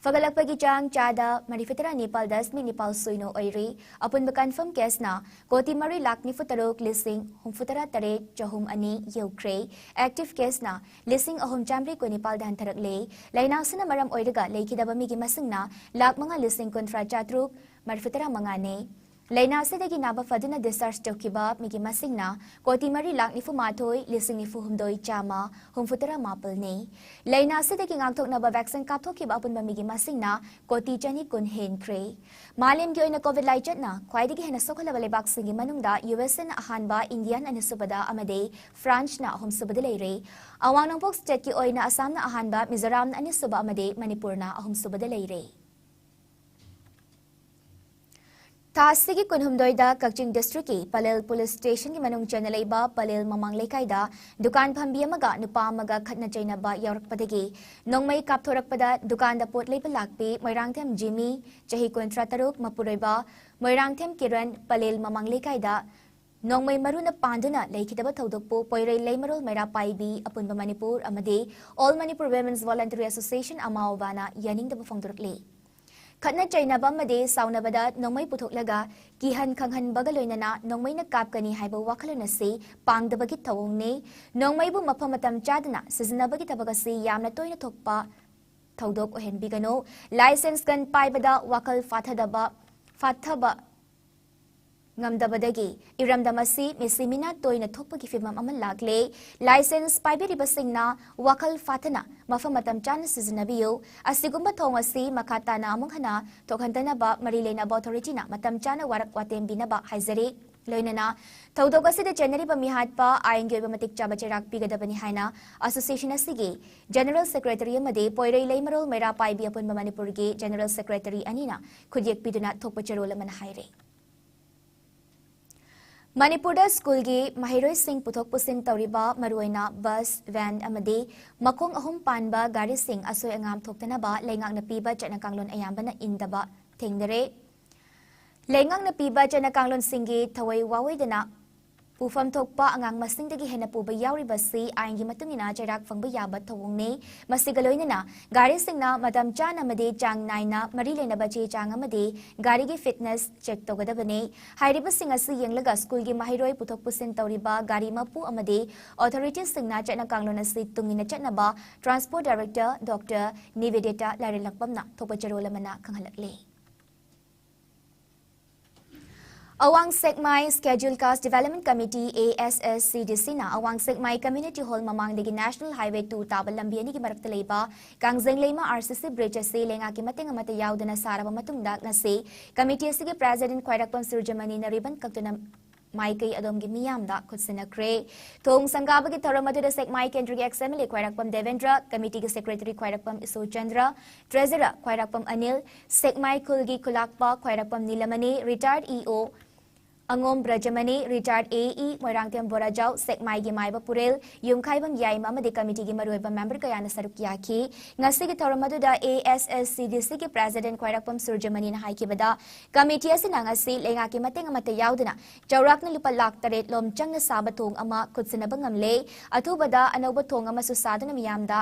ꯐꯒꯠꯂꯛꯄꯒꯤ ꯆꯥꯡ ꯆꯥꯗ ꯃꯔꯤꯐꯨ ꯇꯔꯥ ꯅꯤꯄꯥꯜ ꯗꯁꯃꯤꯛ ꯅꯤꯄꯥꯜ ꯁꯤꯅꯣ ꯑꯣꯏꯔꯤ꯫ ꯑꯄꯨꯟꯕ confirm caseꯅ ꯀꯣꯇꯤ ꯃꯔꯤ ꯂꯥꯈ ꯅꯤꯐꯨ ꯇꯔꯨꯛ ꯂꯤꯁꯤꯡ ꯍꯨꯝꯐꯨ ꯇꯔꯥ ꯇꯔꯦꯠ ꯆꯍꯨꯝ ꯑꯅꯤ ꯌꯧꯈ꯭ꯔꯦ꯫ Active caseꯅ ꯂꯤꯁꯤꯡ ꯑꯍꯨꯝ ꯆꯥꯝꯃꯔꯤ ꯀꯨꯟꯅꯤꯄꯥꯜꯗ ꯍꯟꯊꯔꯛꯂꯦ꯫ ꯂꯥꯏꯅꯥ ꯑꯁꯤꯅ ꯃꯔꯝ ꯑꯣꯏꯔꯒ ꯂꯩꯈꯤꯗꯕ ꯃꯤꯒꯤ ꯃꯁꯤꯡꯅ ꯂꯥꯈ ꯃꯉꯥ ꯂꯤꯁꯤꯡ ꯀꯨꯟꯊ꯭ꯔꯥ ꯆꯥꯇ꯭ꯔꯨꯛ ꯃꯔꯤꯐꯨ ꯇꯔꯥ ꯃꯉꯥꯅꯤ꯫ ꯂꯥꯏꯅꯥ ꯑꯁꯤꯗꯒꯤ ꯅꯥꯕ ꯐꯗꯨꯅ discharge ꯇꯧꯈꯤꯕ ꯃꯤꯒꯤ ꯃꯁꯤꯡꯅ ꯀꯣꯇꯤ ꯃꯔꯤ ꯂꯥꯈ ꯅꯤꯐꯨ ꯃꯥꯊꯣꯏ ꯂꯤꯁꯤꯡ ꯅꯤꯐꯨ ꯍꯨꯝꯗꯣꯏ ꯆꯥꯝꯃ ꯍꯨꯝꯐꯨ ꯇꯔꯥ ꯃꯥꯄꯜꯅꯤ꯫ ꯂꯥꯏꯅꯥ ꯑꯁꯤꯗꯒꯤ ꯉꯥꯛꯊꯣꯛꯅꯕ vaccine ꯀꯥꯞꯊꯣꯛꯈꯤꯕ ꯑꯄꯨꯟꯕ ꯃꯤꯒꯤ ꯃꯁꯤꯡꯅ ꯀꯣꯇꯤ ꯆꯅꯤ ꯀꯨꯟ ꯍꯦꯟꯈ꯭ꯔꯦ꯫ ꯃꯥꯂꯦꯝꯒꯤ ꯑꯣꯏꯅ COVID ꯂꯥꯏꯆꯠꯅ ꯈ꯭ꯋꯥꯏꯗꯒꯤ ꯍꯦꯟꯅ ꯁꯣꯛꯍꯜꯂꯕ ꯂꯩꯕꯥꯛꯁꯤꯡꯒꯤ ꯃꯅꯨꯡꯗ USAꯅ ꯑꯍꯥꯟꯕ, ꯏꯟꯗꯤꯌꯥꯅ ꯑꯅꯤꯁꯨꯕꯗ ꯑꯃꯗꯤ ꯐ꯭ꯔꯥꯟꯁꯅ ꯑꯍꯨꯝꯁꯨꯕꯗ ꯂꯩꯔꯦ꯫ ꯑꯋꯥꯡ ꯅꯣꯡꯄꯣꯛ stateꯀꯤ ꯑꯣꯏꯅ ꯑꯁꯥꯝꯅ ꯑꯍꯥꯟꯕ, ꯃꯤꯖꯣꯔꯥꯝꯅ ꯑꯅꯤꯁꯨꯕ ꯑꯃꯗꯤ ꯃꯅꯤꯄꯨꯔꯅ ꯑꯍꯨꯝꯁꯨꯕꯗ ꯂꯩꯔꯦ꯫ ꯊꯥ ꯑꯁꯤꯒꯤ ꯀꯨꯟꯍꯨꯝꯗꯣꯏꯗ ꯀꯛꯆꯤꯡ districtꯀꯤ ꯄꯂꯦꯜ police stationꯒꯤ ꯃꯅꯨꯡ ꯆꯟꯅ ꯂꯩꯕ ꯄꯂꯦꯜ ꯃꯃꯥꯡ ꯂꯩꯀꯥꯏꯗ ꯗꯨꯀꯥꯟ ꯐꯝꯕꯤ ꯑꯃꯒ ꯅꯨꯄꯥ ꯑꯃꯒ ꯈꯠꯅ ꯆꯩꯅꯕ ꯌꯥꯎꯔꯛꯄꯗꯒꯤ ꯅꯣꯡꯃꯩ ꯀꯥꯞꯊꯣꯔꯛꯄꯗ ꯗꯨꯀꯥꯟꯗ ꯄꯣꯠ ꯂꯩꯕ ꯂꯥꯛꯄꯤ ꯃꯣꯏꯔꯥꯡꯊꯦꯝ ꯖꯤꯃꯤ, ꯆꯍꯤ ꯀꯨꯟꯊ꯭ꯔꯥ ꯇꯔꯨꯛ, ꯃꯄꯨꯔꯣꯏꯕ ꯃꯣꯏꯔꯥꯡꯊꯦꯝ ꯀꯤꯔꯟ, ꯄꯂꯦꯜ ꯃꯃꯥꯡ ꯂꯩꯀꯥꯏꯗ ꯅꯣꯡꯃꯩ ꯃꯔꯨꯅ ꯄꯥꯟꯗꯨꯅ ꯂꯩꯈꯤꯗꯕ ꯊꯧꯗꯣꯛꯄꯨ ꯄꯣꯏꯔꯩ ꯂꯩꯃꯔꯣꯜ ꯃꯩꯔꯥ ꯄꯥꯏꯕꯤ ꯑꯄꯨꯟꯕ ꯃꯅꯤꯄꯨꯔ ꯑꯃꯗꯤ All Manipur Women's Voluntary Association, ꯑꯃꯥꯎꯕꯥꯅ ꯌꯥꯅꯤꯡꯗꯕ ꯐꯣꯡꯗꯣꯔꯛꯂꯤ꯫ ꯈꯠꯅ ꯆꯩꯅꯕ ꯑꯃꯗꯤ ꯁꯥꯎꯅꯕꯗ ꯅꯣꯡꯃꯩ ꯄꯨꯊꯣꯛꯂꯒ ꯀꯤꯍꯟ ꯈꯪꯍꯟꯕꯒ ꯂꯣꯏꯅꯅ ꯅꯣꯡꯃꯩꯅ ꯀꯥꯞꯀꯅꯤ ꯍꯥꯏꯕ ꯋꯥꯈꯜꯂꯣꯟ ꯑꯁꯤ ꯄꯥꯡꯗꯕꯒꯤ ꯊꯧꯑꯣꯡꯅꯤ꯫ ꯅꯣꯡꯃꯩꯕꯨ ꯃꯐꯝ ꯃꯇꯝ ꯆꯥꯗꯅ ꯁꯤꯖꯤꯟꯅꯕꯒꯤ ꯊꯕꯛ ꯑꯁꯤ ꯌꯥꯝꯅ ꯇꯣꯏꯅ ꯊꯣꯛꯄ ꯊꯧꯗꯣꯛ ꯑꯣꯏꯍꯟꯕꯤꯒꯅꯨ꯫ License gun ꯄꯥꯏꯕꯗ ꯋꯥꯈꯜ ꯐꯥꯊꯗꯕ, ꯐꯥꯊꯕ ꯉꯝꯗꯕꯗꯒꯤ ꯏꯔꯝꯗꯝ ꯑꯁꯤ ꯃꯤꯁꯤ ꯃꯤꯅꯥ ꯇꯣꯏꯅ ꯊꯣꯛꯄꯒꯤ ꯐꯤꯚꯝ ꯑꯃ ꯂꯥꯛꯂꯦ꯫ ꯂꯥꯏꯁꯦꯟꯁ ꯄꯥꯏꯕꯤꯔꯤꯕꯁꯤꯡꯅ ꯋꯥꯈꯜ ꯐꯥꯊꯅ ꯃꯐꯝ ꯃꯇꯝ ꯆꯥꯅ ꯁꯤꯖꯤꯟꯅꯕꯤꯌꯨ꯫ ꯑꯁꯤꯒꯨꯝꯕ ꯊꯧꯑꯣꯡ ꯑꯁꯤ ꯃꯈꯥ ꯇꯥꯅ ꯑꯃꯨꯛ ꯍꯟꯅ ꯊꯣꯛꯍꯟꯗꯅꯕ ꯃꯔꯤ ꯂꯩꯅꯕ ꯑꯣꯊꯣꯔꯤꯇꯤꯅ ꯃꯇꯝ ꯆꯥꯅ ꯋꯥꯔꯛ ꯋꯥꯇꯦꯝꯕꯤꯅꯕ ꯍꯥꯏꯖꯔꯤ꯫ ꯂꯣꯏꯅꯅ ꯊꯧꯗꯣꯛ ꯑꯁꯤꯗ ꯆꯦꯟꯅꯔꯤꯕ ꯃꯤꯍꯥꯠꯄ ꯑꯥꯏꯟꯒꯤ ꯑꯣꯏꯕ ꯃꯇꯤꯛ ꯆꯥꯕ ꯆꯩꯔꯥꯛ ꯄꯤꯒꯗꯕꯅꯤ ꯍꯥꯏꯅ ꯑꯁꯣꯁꯤꯌꯦꯁꯟ ꯑꯁꯤꯒꯤ ꯖꯦꯅꯔꯦꯜ ꯁꯦꯀ꯭ꯔꯦꯇꯔꯤ ꯑꯃꯗꯤ ꯄꯣꯏꯔꯩ ꯂꯩꯃꯔꯣꯜ ꯃꯩꯔꯥ ꯄꯥꯏꯕꯤ ꯑꯄꯨꯟꯕ ꯃꯅꯤꯄꯨꯔꯒꯤ ꯖꯦꯅꯔꯦꯜ ꯁꯦꯀ꯭ꯔꯦꯇꯔꯤ ꯑꯅꯤꯅ ꯈꯨꯠꯌꯦꯛ ꯄꯤꯗꯨꯅ ꯊꯣꯛꯄ ꯆꯦꯔꯣꯜ ꯑꯃꯅ ꯍꯥꯏꯔꯦ꯫ ꯃꯅꯤꯄꯨꯔꯗ ꯁ꯭ꯀꯨꯜꯒꯤ ꯃꯍꯩꯔꯣꯏꯁꯤꯡ ꯄꯨꯊꯣꯛ ꯄꯨꯁꯤꯟ ꯇꯧꯔꯤꯕ ꯃꯔꯨꯑꯣꯏꯅ ꯕꯁ, ꯚꯦꯟ ꯑꯃꯗꯤ ꯃꯈꯣꯡ ꯑꯍꯨꯝ ꯄꯥꯟꯕ ꯒꯥꯔꯤꯁꯤꯡ ꯑꯁꯣꯏ ꯑꯉꯥꯝ ꯊꯣꯛꯇꯅꯕ ꯂꯩꯉꯥꯛꯅ ꯄꯤꯕ ꯆꯠꯅ ꯀꯥꯡꯂꯣꯟ ꯑꯌꯥꯝꯕꯅ ꯏꯟꯗꯕ ꯊꯦꯡꯅꯔꯦ꯫ ꯂꯩꯉꯥꯛꯅ ꯄꯤꯕ ꯆꯠꯅ ꯀꯥꯡꯂꯣꯟꯁꯤꯡꯒꯤ ꯊꯧꯑꯣꯏ ꯋꯥꯑꯣꯏꯗꯅ ꯄꯨꯐꯝ ꯊꯣꯛꯄ ꯑꯉꯥꯡ ꯃꯁꯤꯡꯗꯒꯤ ꯍꯦꯟꯅ ꯄꯨꯕ ꯌꯥꯎꯔꯤꯕꯁꯤ ꯑꯥꯏꯟꯒꯤ ꯃꯇꯨꯡ ꯏꯟꯅ ꯆꯩꯔꯥꯛ ꯐꯪꯕ ꯌꯥꯕ ꯊꯧꯑꯣꯡꯅꯤ꯫ ꯃꯁꯤꯒ ꯂꯣꯏꯅꯅ ꯒꯥꯔꯤꯁꯤꯡꯅ ꯃꯇꯝ ꯆꯥꯅ ꯑꯃꯗꯤ ꯆꯥꯡ ꯅꯥꯏꯅ ꯃꯔꯤ ꯂꯩꯅꯕ ꯆꯦ ꯆꯥꯡ ꯑꯃꯗꯤ ꯒꯥꯔꯤꯒꯤ ꯐꯤꯠꯅꯦꯁ ꯆꯦꯛ ꯇꯧꯒꯗꯕꯅꯤ꯫ ꯍꯥꯏꯔꯤꯕꯁꯤꯡ ꯑꯁꯤ ꯌꯦꯡꯂꯒ ꯁ꯭ꯀꯨꯜꯒꯤ ꯃꯍꯩꯔꯣꯏ ꯄꯨꯊꯣꯛ ꯄꯨꯁꯤꯟ ꯇꯧꯔꯤꯕ ꯒꯥꯔꯤ ꯃꯄꯨ ꯑꯃꯗꯤ ꯑꯣꯊꯣꯔꯤꯇꯤꯁꯤꯡꯅ ꯆꯠꯅ ꯀꯥꯡꯂꯣꯟ ꯑꯁꯤ ꯇꯨꯡ ꯏꯟꯅ ꯆꯠꯅꯕ ꯇ꯭ꯔꯥꯟꯁꯄꯣꯔꯠ ꯗꯥꯏꯔꯦꯛꯇꯔ ꯗꯣꯛꯇꯔ ꯅꯤꯕꯦꯗꯤꯇꯥ ꯂꯥꯏꯔꯦꯟꯂꯛꯄꯝꯅ ꯊꯣꯛꯄ ꯆꯦꯔꯣꯜ ꯑꯃꯅ ꯈꯪꯍꯜꯂꯛꯂꯤ꯫ ꯑꯋꯥꯡ ꯁꯦꯛꯃꯥꯏ Scheduled Caste Development Committee, A S S C D C, ꯅ ꯑꯋꯥꯡ ꯁꯦꯛꯃꯥꯏ Community Hall ꯃꯃꯥꯡꯗꯒꯤ National Highway two ꯇꯥꯕ ꯂꯝꯕꯤ ꯑꯅꯤꯒꯤ ꯃꯔꯛꯇ ꯂꯩꯕ ꯀꯥꯡꯖꯩ ꯂꯩꯃ R C C bridge ꯑꯁꯤ ꯂꯩꯉꯥꯛꯀꯤ ꯃꯇꯦꯡ ꯑꯃꯠꯇ ꯌꯥꯎꯗꯅ ꯁꯥꯔꯕ ꯃꯇꯨꯡꯗ ꯉꯁꯤ committee ꯑꯁꯤꯒꯤ president ꯈ꯭ꯋꯥꯏꯔꯥꯛꯄꯝ ꯁꯨꯔꯖꯃꯅꯤꯅ ribbon ꯀꯛꯇꯨꯅ ꯃꯥꯏꯀꯩ ꯑꯗꯣꯝꯒꯤ ꯃꯤꯌꯥꯝꯗ ꯈꯨꯠꯁꯤꯟꯅꯈ꯭ꯔꯦ꯫ ꯊꯣꯡ ꯁꯪꯒꯥꯕꯒꯤ ꯊꯧꯔꯝ ꯑꯗꯨꯗ ꯁꯦꯛꯃꯥꯏ ꯀꯦꯟꯗ꯭ꯔꯒꯤ ex M L A ꯈ꯭ꯋꯥꯏꯔꯥꯛꯄꯝ ꯗꯦꯕꯦꯟꯗ꯭ꯔ, committeeꯒꯤ secretary ꯈ꯭ꯋꯥꯏꯔꯥꯛꯄꯝ ꯏꯁꯣꯔꯆꯟꯗ꯭ꯔ, treasurer ꯈ꯭ꯋꯥꯏꯔꯥꯛꯄꯝ ꯑꯅꯤꯜ, ꯁꯦꯛꯃꯥꯏ ꯈꯨꯜꯒꯤ ꯈꯨꯂꯥꯛꯄ ꯈ꯭ꯋꯥꯏꯔꯥꯛꯄꯝ ꯅꯤꯂꯃꯅꯤ, retired E O ꯑꯉꯣꯝ ꯕ꯭ꯔꯖꯃꯅꯤ, retired A E Moirangthem ꯕꯣꯔꯥꯖꯥꯎ, ꯁꯦꯛꯃꯥꯏꯒꯤ ꯃꯥꯏꯕ ꯄꯨꯔꯦꯜ ꯌꯨꯝꯈꯥꯏꯕꯝ ꯌꯥꯏꯃ ꯑꯃꯗꯤ committeeꯒꯤ ꯃꯔꯨꯑꯣꯏꯕ member ꯀꯌꯥꯅ ꯁꯔꯨꯛ ꯌꯥꯈꯤ꯫ ꯉꯁꯤꯒꯤ ꯊꯧꯔꯝ ꯑꯗꯨꯗ A S S C D Cꯒꯤ president ꯈ꯭ꯋꯥꯏꯔꯥꯛꯄꯝ ꯁꯨꯔꯖꯃꯅꯤꯅ ꯍꯥꯏꯈꯤꯕꯗ, committee ꯑꯁꯤꯅ ꯉꯁꯤ ꯂꯩꯉꯥꯛꯀꯤ ꯃꯇꯦꯡ ꯑꯃꯠꯇ ꯌꯥꯎꯗꯅ ꯆꯥꯎꯔꯥꯛꯅ ꯂꯨꯄꯥ ꯂꯥꯈ ꯇꯔꯦꯠ ꯂꯣꯝ ꯆꯪꯅ ꯁꯥꯕ ꯊꯣꯡ ꯑꯃ ꯈꯨꯠꯁꯤꯟꯅꯕ ꯉꯝꯂꯦ꯫ ꯑꯊꯨꯕꯗ ꯑꯅꯧꯕ ꯊꯣꯡ ꯑꯃꯁꯨ ꯁꯥꯗꯨꯅ ꯃꯤꯌꯥꯝꯗ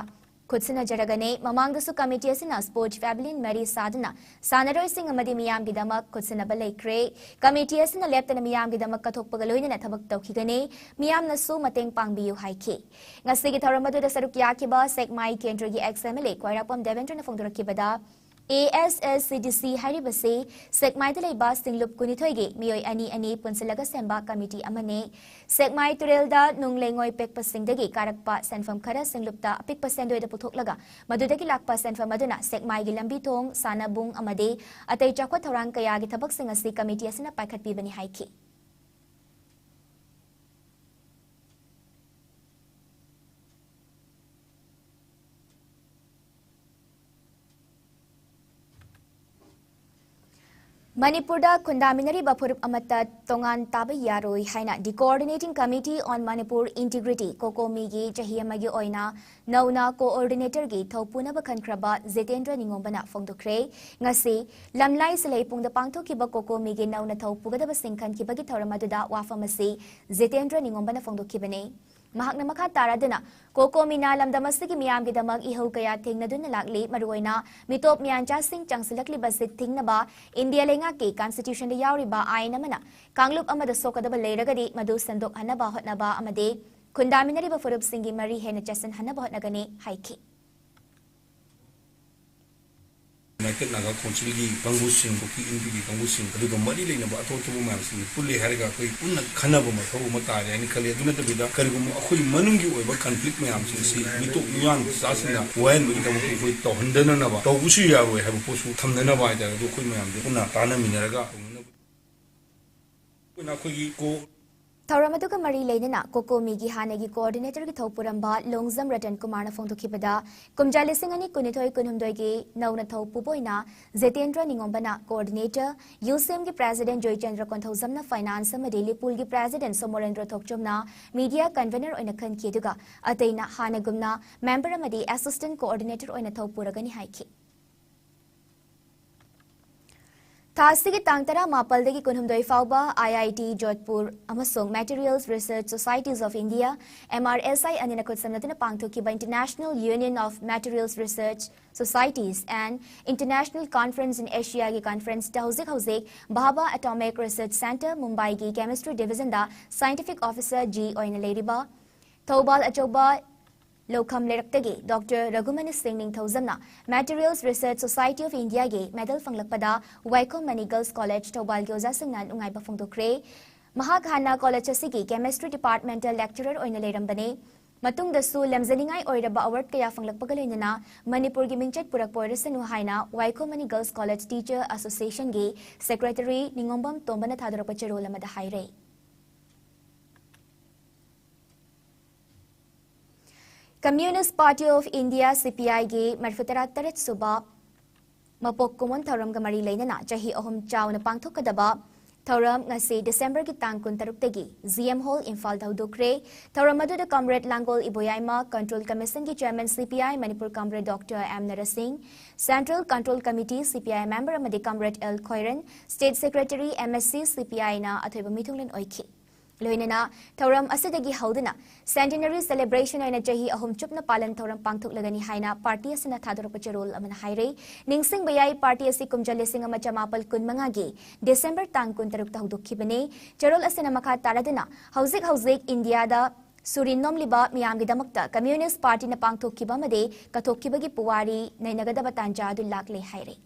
ꯈꯨꯠꯁꯤꯟꯅꯖꯔꯒꯅꯤ꯫ ꯃꯃꯥꯡꯗꯁꯨ committee ꯑꯁꯤꯅ sports pavilion ꯃꯔꯤ ꯁꯥꯗꯨꯅ ꯁꯥꯟꯅꯔꯣꯏꯁꯤꯡ ꯑꯃꯗꯤ ꯃꯤꯌꯥꯝꯒꯤꯗꯃꯛ ꯈꯨꯠꯁꯤꯟꯅꯕ ꯂꯩꯈ꯭ꯔꯦ꯫ Committee ꯑꯁꯤꯅ ꯂꯦꯞꯇꯅ ꯃꯤꯌꯥꯝꯒꯤꯗꯃꯛ ꯀꯠꯊꯣꯛꯄꯒ ꯂꯣꯏꯅꯅ ꯊꯕꯛ ꯇꯧꯈꯤꯒꯅꯤ꯫ ꯃꯤꯌꯥꯝꯅꯁꯨ ꯃꯇꯦꯡ ꯄꯥꯡꯕꯤꯌꯨ ꯍꯥꯏꯈꯤ꯫ ꯉꯁꯤꯒꯤ ꯊꯧꯔꯝ ꯑꯗꯨꯗ ꯁꯔꯨꯛ ꯌꯥꯈꯤꯕ ꯁꯦꯛꯃꯥꯏ ꯀꯦꯟꯗ꯭ꯔꯒꯤ ex M L A ꯈ꯭ꯋꯥꯏꯔꯥꯛꯄꯝ ꯗꯦꯕꯦꯟꯗ꯭ꯔꯅ ꯐꯣꯡꯗꯣꯔꯛꯈꯤꯕꯗ, ꯑꯦ ꯑꯦꯁ ꯑꯦꯁ ꯁꯤ ꯗꯤ ꯁꯤ ꯍꯥꯏꯔꯤꯕꯁꯤ ꯁꯦꯛꯃꯥꯏꯗ ꯂꯩꯕ ꯁꯤꯡꯂꯨꯞ ꯀꯨꯟꯅꯤꯊꯣꯏꯒꯤ ꯃꯤꯑꯣꯏ ꯑꯅꯤ ꯑꯅꯤ ꯄꯨꯟꯁꯤꯜꯂꯒ ꯁꯦꯝꯕ ꯀꯃꯤꯇꯤ ꯑꯃꯅꯤ꯫ ꯁꯦꯛꯃꯥꯏ ꯇꯨꯔꯦꯜꯗ ꯅꯨꯡ ꯂꯩꯉꯣꯏ ꯄꯦꯛꯄꯁꯤꯡꯗꯒꯤ ꯀꯥꯔꯛꯄ ꯁꯦꯟꯐꯝ ꯈꯔ ꯁꯤꯡꯂꯨꯞꯇ ꯑꯄꯤꯛꯄ ꯁꯦꯟꯗꯣꯏꯗ ꯄꯨꯊꯣꯛꯂꯒ ꯃꯗꯨꯗꯒꯤ ꯂꯥꯛꯄ ꯁꯦꯟꯐꯝ ꯑꯗꯨꯅ ꯁꯦꯛꯃꯥꯏꯒꯤ ꯂꯝꯕꯤ ꯊꯣꯡ, ꯁꯥꯟꯅꯕꯨꯡ ꯑꯃꯗꯤ ꯑꯇꯩ ꯆꯥꯎꯈꯠ ꯊꯧꯔꯥꯡ ꯀꯌꯥꯒꯤ ꯊꯕꯛꯁꯤꯡ ꯑꯁꯤ ꯀꯃꯤꯇꯤ ꯑꯁꯤꯅ ꯄꯥꯏꯈꯠꯄꯤꯕꯅꯤ ꯍꯥꯏꯈꯤ꯫ ꯃꯅꯤꯄꯨꯔꯗ ꯈꯨꯟꯗꯥꯃꯤꯟꯅꯔꯤꯕ ꯐꯨꯔꯨꯞ ꯑꯃꯠꯇ ꯇꯣꯉꯥꯟ ꯇꯥꯕ ꯌꯥꯔꯣꯏ ꯍꯥꯏꯅ The Coordinating Committee on Manipur Integrity, ꯀꯣꯀꯣꯃꯤꯒꯤ ꯆꯍꯤ ꯑꯃꯒꯤ ꯑꯣꯏꯅ ꯅꯧꯅ ꯀꯣꯑꯣꯔꯗꯤꯅꯦꯇꯔꯒꯤ ꯊꯧ ꯄꯨꯅꯕ ꯈꯟꯈ꯭ꯔꯕ ꯖꯤꯇꯦꯟꯗ꯭ꯔ ꯅꯤꯉꯣꯝꯕꯅ ꯐꯣꯡꯗꯣꯛꯈ꯭ꯔꯦ꯫ ꯉꯁꯤ ꯂꯝꯂꯥꯏ ꯁꯤꯂꯩꯄꯨꯡꯗ ꯄꯥꯡꯊꯣꯛꯈꯤꯕ ꯀꯣꯀꯣꯃꯤꯒꯤ ꯅꯧꯅ ꯊꯧ ꯄꯨꯒꯗꯕꯁꯤꯡ ꯈꯟꯈꯤꯕꯒꯤ ꯊꯧꯔꯝ ꯑꯗꯨꯗ ꯋꯥꯐꯝ ꯑꯁꯤ ꯖꯤꯇꯦꯟꯗ꯭ꯔ ꯅꯤꯉꯣꯝꯕꯅ ꯐꯣꯡꯗꯣꯛꯈꯤꯕꯅꯤ꯫ ꯃꯍꯥꯛꯅ ꯃꯈꯥ ꯇꯥꯔꯗꯨꯅ, ꯀꯣꯀꯣꯃꯤꯅ ꯂꯝꯗꯝ ꯑꯁꯤꯒꯤ ꯃꯤꯌꯥꯝꯒꯤꯗꯃꯛ ꯏꯍꯧ ꯀꯌꯥ ꯊꯦꯡꯅꯗꯨꯅ ꯂꯥꯛꯂꯤ, ꯃꯔꯨꯑꯣꯏꯅ ꯃꯤꯇꯣꯞ ꯃꯤꯌꯥꯟꯆꯥꯁꯤꯡ ꯆꯪꯁꯤꯜꯂꯛꯂꯤꯕ ꯁꯤꯠ ꯊꯤꯡꯅꯕ ꯏꯟꯗꯤꯌꯥ ꯂꯩꯉꯥꯛꯀꯤ ꯀꯟꯁꯇꯤꯇ꯭ꯌꯨꯁꯟꯗ ꯌꯥꯎꯔꯤꯕ ꯑꯥꯏꯟ ꯑꯃꯅ ꯀꯥꯡꯂꯨꯞ ꯑꯃꯗ ꯁꯣꯛꯀꯗꯕ ꯂꯩꯔꯒꯗꯤ ꯃꯗꯨ ꯁꯟꯗꯣꯛꯍꯟꯅꯕ ꯍꯣꯠꯅꯕ ꯑꯃꯗꯤ ꯈꯨꯟꯗꯥꯃꯤꯟꯅꯔꯤꯕ ꯐꯨꯔꯨꯞꯁꯤꯡꯒꯤ ꯃꯔꯤ ꯍꯦꯟꯅ ꯆꯦꯠꯁꯤꯟꯍꯟꯅꯕ ꯍꯣꯠꯅꯒꯅꯤ ꯍꯥꯏꯈꯤ꯫ ꯌꯨꯅꯥꯏꯇꯦꯗ ꯅꯥꯒꯥ ꯀꯥꯎꯟꯁꯤꯜꯒꯤ ꯀꯥꯡꯕꯨꯁꯤꯡ, ꯀꯨꯀꯤ ꯏꯟꯐꯤꯜꯒꯤ ꯀꯥꯡꯕꯨꯁꯤꯡ, ꯑꯗꯨꯒ ꯃꯔꯤ ꯂꯩꯅꯕ ꯑꯇꯣꯞ ꯑꯇꯣꯞꯄ ꯃꯌꯥꯝꯁꯤꯡ ꯄꯨꯜꯂꯦ ꯍꯥꯏꯔꯒ ꯑꯩꯈꯣꯏ ꯄꯨꯟꯅ ꯈꯟꯅꯕ ꯃꯊꯧ ꯑꯃ ꯇꯥꯔꯦ ꯍꯥꯏꯅ ꯈꯜꯂꯤ꯫ ꯑꯗꯨ ꯅꯠꯇꯕꯤꯗ ꯀꯔꯤꯒꯨꯝꯕ ꯑꯩꯈꯣꯏ ꯃꯅꯨꯡꯒꯤ ꯑꯣꯏꯕ ꯀꯟꯐ꯭ꯂꯤꯛ ꯃꯌꯥꯝꯁꯤꯡ ꯑꯁꯤ ꯃꯤꯇꯣꯞ ꯃꯤꯌꯥꯟ ꯆꯥꯁꯤꯡꯅ ꯋꯥꯍꯟꯕꯒꯤꯗꯃꯛꯇ ꯑꯩꯈꯣꯏ ꯇꯧꯍꯟꯗꯅꯅꯕ ꯇꯧꯕꯁꯨ ꯌꯥꯔꯣꯏ ꯍꯥꯏꯕ ꯄꯣꯠꯁꯨ ꯊꯝꯅꯅꯕ ꯍꯥꯏꯇꯥꯔꯦ꯫ ꯑꯗꯨ ꯑꯩꯈꯣꯏ ꯃꯌꯥꯝꯁꯦ ꯄꯨꯟꯅ ꯇꯥꯟꯅꯃꯤꯟꯅꯔꯒ ꯇꯧꯅꯅꯕ꯫ ꯑꯩꯈꯣꯏꯅ ꯑꯩꯈꯣꯏꯒꯤ ꯀꯣ ꯊꯧꯔꯝ ꯑꯗꯨꯒ ꯃꯔꯤ ꯂꯩꯅꯅ ꯀꯣꯀꯣꯃꯤꯒꯤ ꯍꯥꯟꯅꯒꯤ ꯀꯣꯑꯣꯔꯗꯤꯅꯦꯇꯔꯒꯤ ꯊꯧ ꯄꯨꯔꯝꯕ ꯂꯣꯡꯖꯝ ꯔꯇꯟ ꯀꯨꯃꯥꯔꯅ ꯐꯣꯡꯗꯣꯛꯈꯤꯕꯗ, ꯀꯨꯝꯖꯥ ꯂꯤꯁꯤꯡ ꯑꯅꯤ ꯀꯨꯟꯅꯤꯊꯣꯏ ꯀꯨꯟꯍꯨꯝꯗꯣꯏꯒꯤ ꯅꯧꯅ ꯊꯧ ꯄꯨꯕ ꯑꯣꯏꯅ Jitendra ꯅꯤꯉꯣꯝꯕꯅ coordinator, ꯌꯨꯁꯦꯝꯒꯤ president Joychandra ꯀꯣꯟꯊꯧꯖꯝꯅ finance ꯑꯃꯗꯤ ꯂꯤꯄꯨꯜꯒꯤ ꯄ꯭ꯔꯦꯁꯤꯗꯦꯟꯠ ꯁꯣꯃꯣꯔꯦꯟꯗ꯭ꯔ ꯊꯣꯛꯆꯣꯝꯅ ꯃꯤꯗꯤꯌꯥ ꯀꯟꯚꯦꯅꯔ ꯑꯣꯏꯅ ꯈꯟꯈꯤ, ꯑꯗꯨꯒ ꯑꯇꯩꯅ ꯍꯥꯟꯅꯒꯨꯝꯅ ꯃꯦꯝꯕꯔ ꯑꯃꯗꯤ ꯑꯦꯁꯤꯁꯇꯦꯟꯠ ꯀꯣꯑꯣꯔꯗꯤꯅꯦꯇꯔ ꯑꯣꯏꯅ ꯊꯧ ꯄꯨꯔꯒꯅꯤ ꯍꯥꯏꯈꯤ꯫ ꯊꯥ ꯑꯁꯤꯒꯤ ꯇꯥꯡ ꯇꯔꯥꯃꯥꯄꯜꯗꯒꯤ ꯀꯨꯟꯍꯨꯝꯗꯣꯏ ꯐꯥꯎꯕ ꯑꯥꯏ ꯑꯥꯏ ꯇꯤ ꯖꯣꯙꯄꯨꯔ ꯑꯃꯁꯨꯡ Materials Research Societies of India, M R S I, ꯑꯅꯤꯅ ꯈꯨꯠꯁꯝꯅꯗꯨꯅ ꯄꯥꯡꯊꯣꯛꯈꯤꯕ International Union of Materials Research Societies and International Conference in Asiaꯒꯤ ꯀꯟꯐꯔꯦꯟꯁꯇ ꯍꯧꯖꯤꯛ ꯍꯧꯖꯤꯛ ꯚꯥꯚꯥ ꯑꯦꯇꯣꯃꯤꯛ ꯔꯤꯁꯔꯆ ꯁꯦꯟꯇꯔ, ꯃꯨꯝꯕꯥꯏꯒꯤ ꯀꯦꯃꯤꯁꯇ꯭ꯔꯤ ꯗꯤꯚꯤꯖꯟꯗ ꯁꯥꯏꯟꯇꯤꯐꯤꯛ ꯑꯣꯐꯤꯁꯔ ꯖꯤ ꯑꯣꯏꯅ ꯂꯩꯔꯤꯕ ꯊꯧꯕꯥꯜ ꯑꯆꯧꯕ ꯂꯧꯈꯝ ꯂꯩꯔꯛꯇꯒꯤ ꯗꯣꯛꯇꯔ ꯔꯘꯨꯃꯅꯤ ꯁꯤꯡ ꯅꯤꯡꯊꯧꯖꯝꯅ Materials Research Society of Indiaꯒꯤ medal ꯐꯪꯂꯛꯄꯗ ꯋꯥꯏꯈꯣꯝ ꯃꯅꯤ Girls College ꯊꯧꯕꯥꯜꯒꯤ ꯑꯣꯖꯥꯁꯤꯡꯅ ꯅꯨꯡꯉꯥꯏꯕ ꯐꯣꯡꯗꯣꯛꯈ꯭ꯔꯦ꯫ ꯃꯍꯥꯛ ꯍꯥꯟꯅ college ꯑꯁꯤꯒꯤ chemistry departmentꯇ lecturer ꯑꯣꯏꯅ ꯂꯩꯔꯝꯕꯅꯤ꯫ ꯃꯇꯨꯡꯗꯁꯨ ꯂꯝꯖꯅꯤꯡꯉꯥꯏ ꯑꯣꯏꯔꯕ award ꯀꯌꯥ ꯐꯪꯂꯛꯄꯒ ꯂꯣꯏꯅꯅ ꯃꯅꯤꯄꯨꯔꯒꯤ ꯃꯤꯡꯆꯠ ꯄꯨꯔꯛꯄ ꯑꯣꯏꯔꯁꯅꯨ ꯍꯥꯏꯅ Waikhom Mani Girls College Teacher Associationꯒꯤ secretary ꯅꯤꯉꯣꯝꯕꯝ ꯇꯣꯝꯕꯅ ꯊꯥꯗꯣꯔꯛꯄ ꯆꯦꯔꯣꯜ ꯑꯃꯗ ꯍꯥꯏꯔꯦ꯫ Communist Party of India, CPIꯒꯤ ꯃꯔꯤꯐꯨꯇꯔꯥ ꯇꯔꯦꯠ ꯁꯨꯕ ꯃꯄꯣꯛ ꯀꯨꯝꯑꯣꯟ ꯊꯧꯔꯝꯒ ꯃꯔꯤ ꯂꯩꯅꯅ ꯆꯍꯤ ꯑꯍꯨꯝ ꯆꯥꯎꯅ ꯄꯥꯡꯊꯣꯛꯀꯗꯕ ꯊꯧꯔꯝ ꯉꯁꯤ Decemberꯒꯤ ꯇꯥꯡ ꯀꯨꯟꯇꯔꯨꯛꯇꯒꯤ GM Hall ꯏꯝꯐꯥꯜꯗ ꯍꯧꯗꯣꯛꯈ꯭ꯔꯦ꯫ ꯊꯧꯔꯝ ꯑꯗꯨꯗ Comrade ꯂꯥꯡꯒꯣꯜ ꯏꯕꯣꯌꯥꯏꯃ, Control Commissionꯒꯤ Chairman CPI Manipur Comrade Doctor M ꯅꯔꯁꯤꯡ, Central Control Committee CPI member ꯑꯃꯗꯤ Comrade L ꯈꯣꯏꯔꯟ, State Secretary MSC CPIꯅ ꯑꯊꯣꯏꯕ ꯃꯤꯊꯨꯡꯂꯦꯟ ꯑꯣꯏꯈꯤ꯫ ꯂꯣꯏꯅꯅ ꯊꯧꯔꯝ ꯑꯁꯤꯗꯒꯤ ꯍꯧꯗꯨꯅ centenary celebration ꯑꯣꯏꯅ ꯆꯍꯤ ꯑꯍꯨꯝ ꯆꯨꯞꯅ ꯄꯥꯂꯟ ꯊꯧꯔꯝ ꯄꯥꯡꯊꯣꯛꯂꯒꯅꯤ ꯍꯥꯏꯅ party ꯑꯁꯤꯅ ꯊꯥꯗꯣꯔꯛꯄ ꯆꯦꯔꯣꯜ ꯑꯃꯅ ꯍꯥꯏꯔꯦ꯫ ꯅꯤꯡꯁꯤꯡꯕ ꯌꯥꯏ, party ꯑꯁꯤ ꯀꯨꯝꯖꯥ ꯂꯤꯁꯤꯡ ꯑꯃ ꯆꯃꯥꯄꯜ ꯀꯨꯟꯃꯉꯥꯒꯤ December ꯇꯥꯡ ꯀꯨꯟꯇꯔꯨꯛꯇ ꯍꯧꯗꯣꯛꯈꯤꯕꯅꯤ꯫ ꯆꯦꯔꯣꯜ ꯑꯁꯤꯅ ꯃꯈꯥ ꯇꯥꯔꯗꯨꯅ ꯍꯧꯖꯤꯛ ꯍꯧꯖꯤꯛ ꯏꯟꯗꯤꯌꯥꯗ ꯁꯨꯔꯤ ꯅꯣꯝꯂꯤꯕ ꯃꯤꯌꯥꯝꯒꯤꯗꯃꯛꯇ Communist Partyꯅ ꯄꯥꯡꯊꯣꯛꯈꯤꯕ ꯑꯃꯗꯤ ꯀꯠꯊꯣꯛꯈꯤꯕꯒꯤ ꯄꯨꯋꯥꯔꯤ ꯅꯩꯅꯒꯗꯕ ꯇꯥꯟꯖꯥ ꯑꯗꯨ ꯂꯥꯛꯂꯦ ꯍꯥꯏꯔꯦ꯫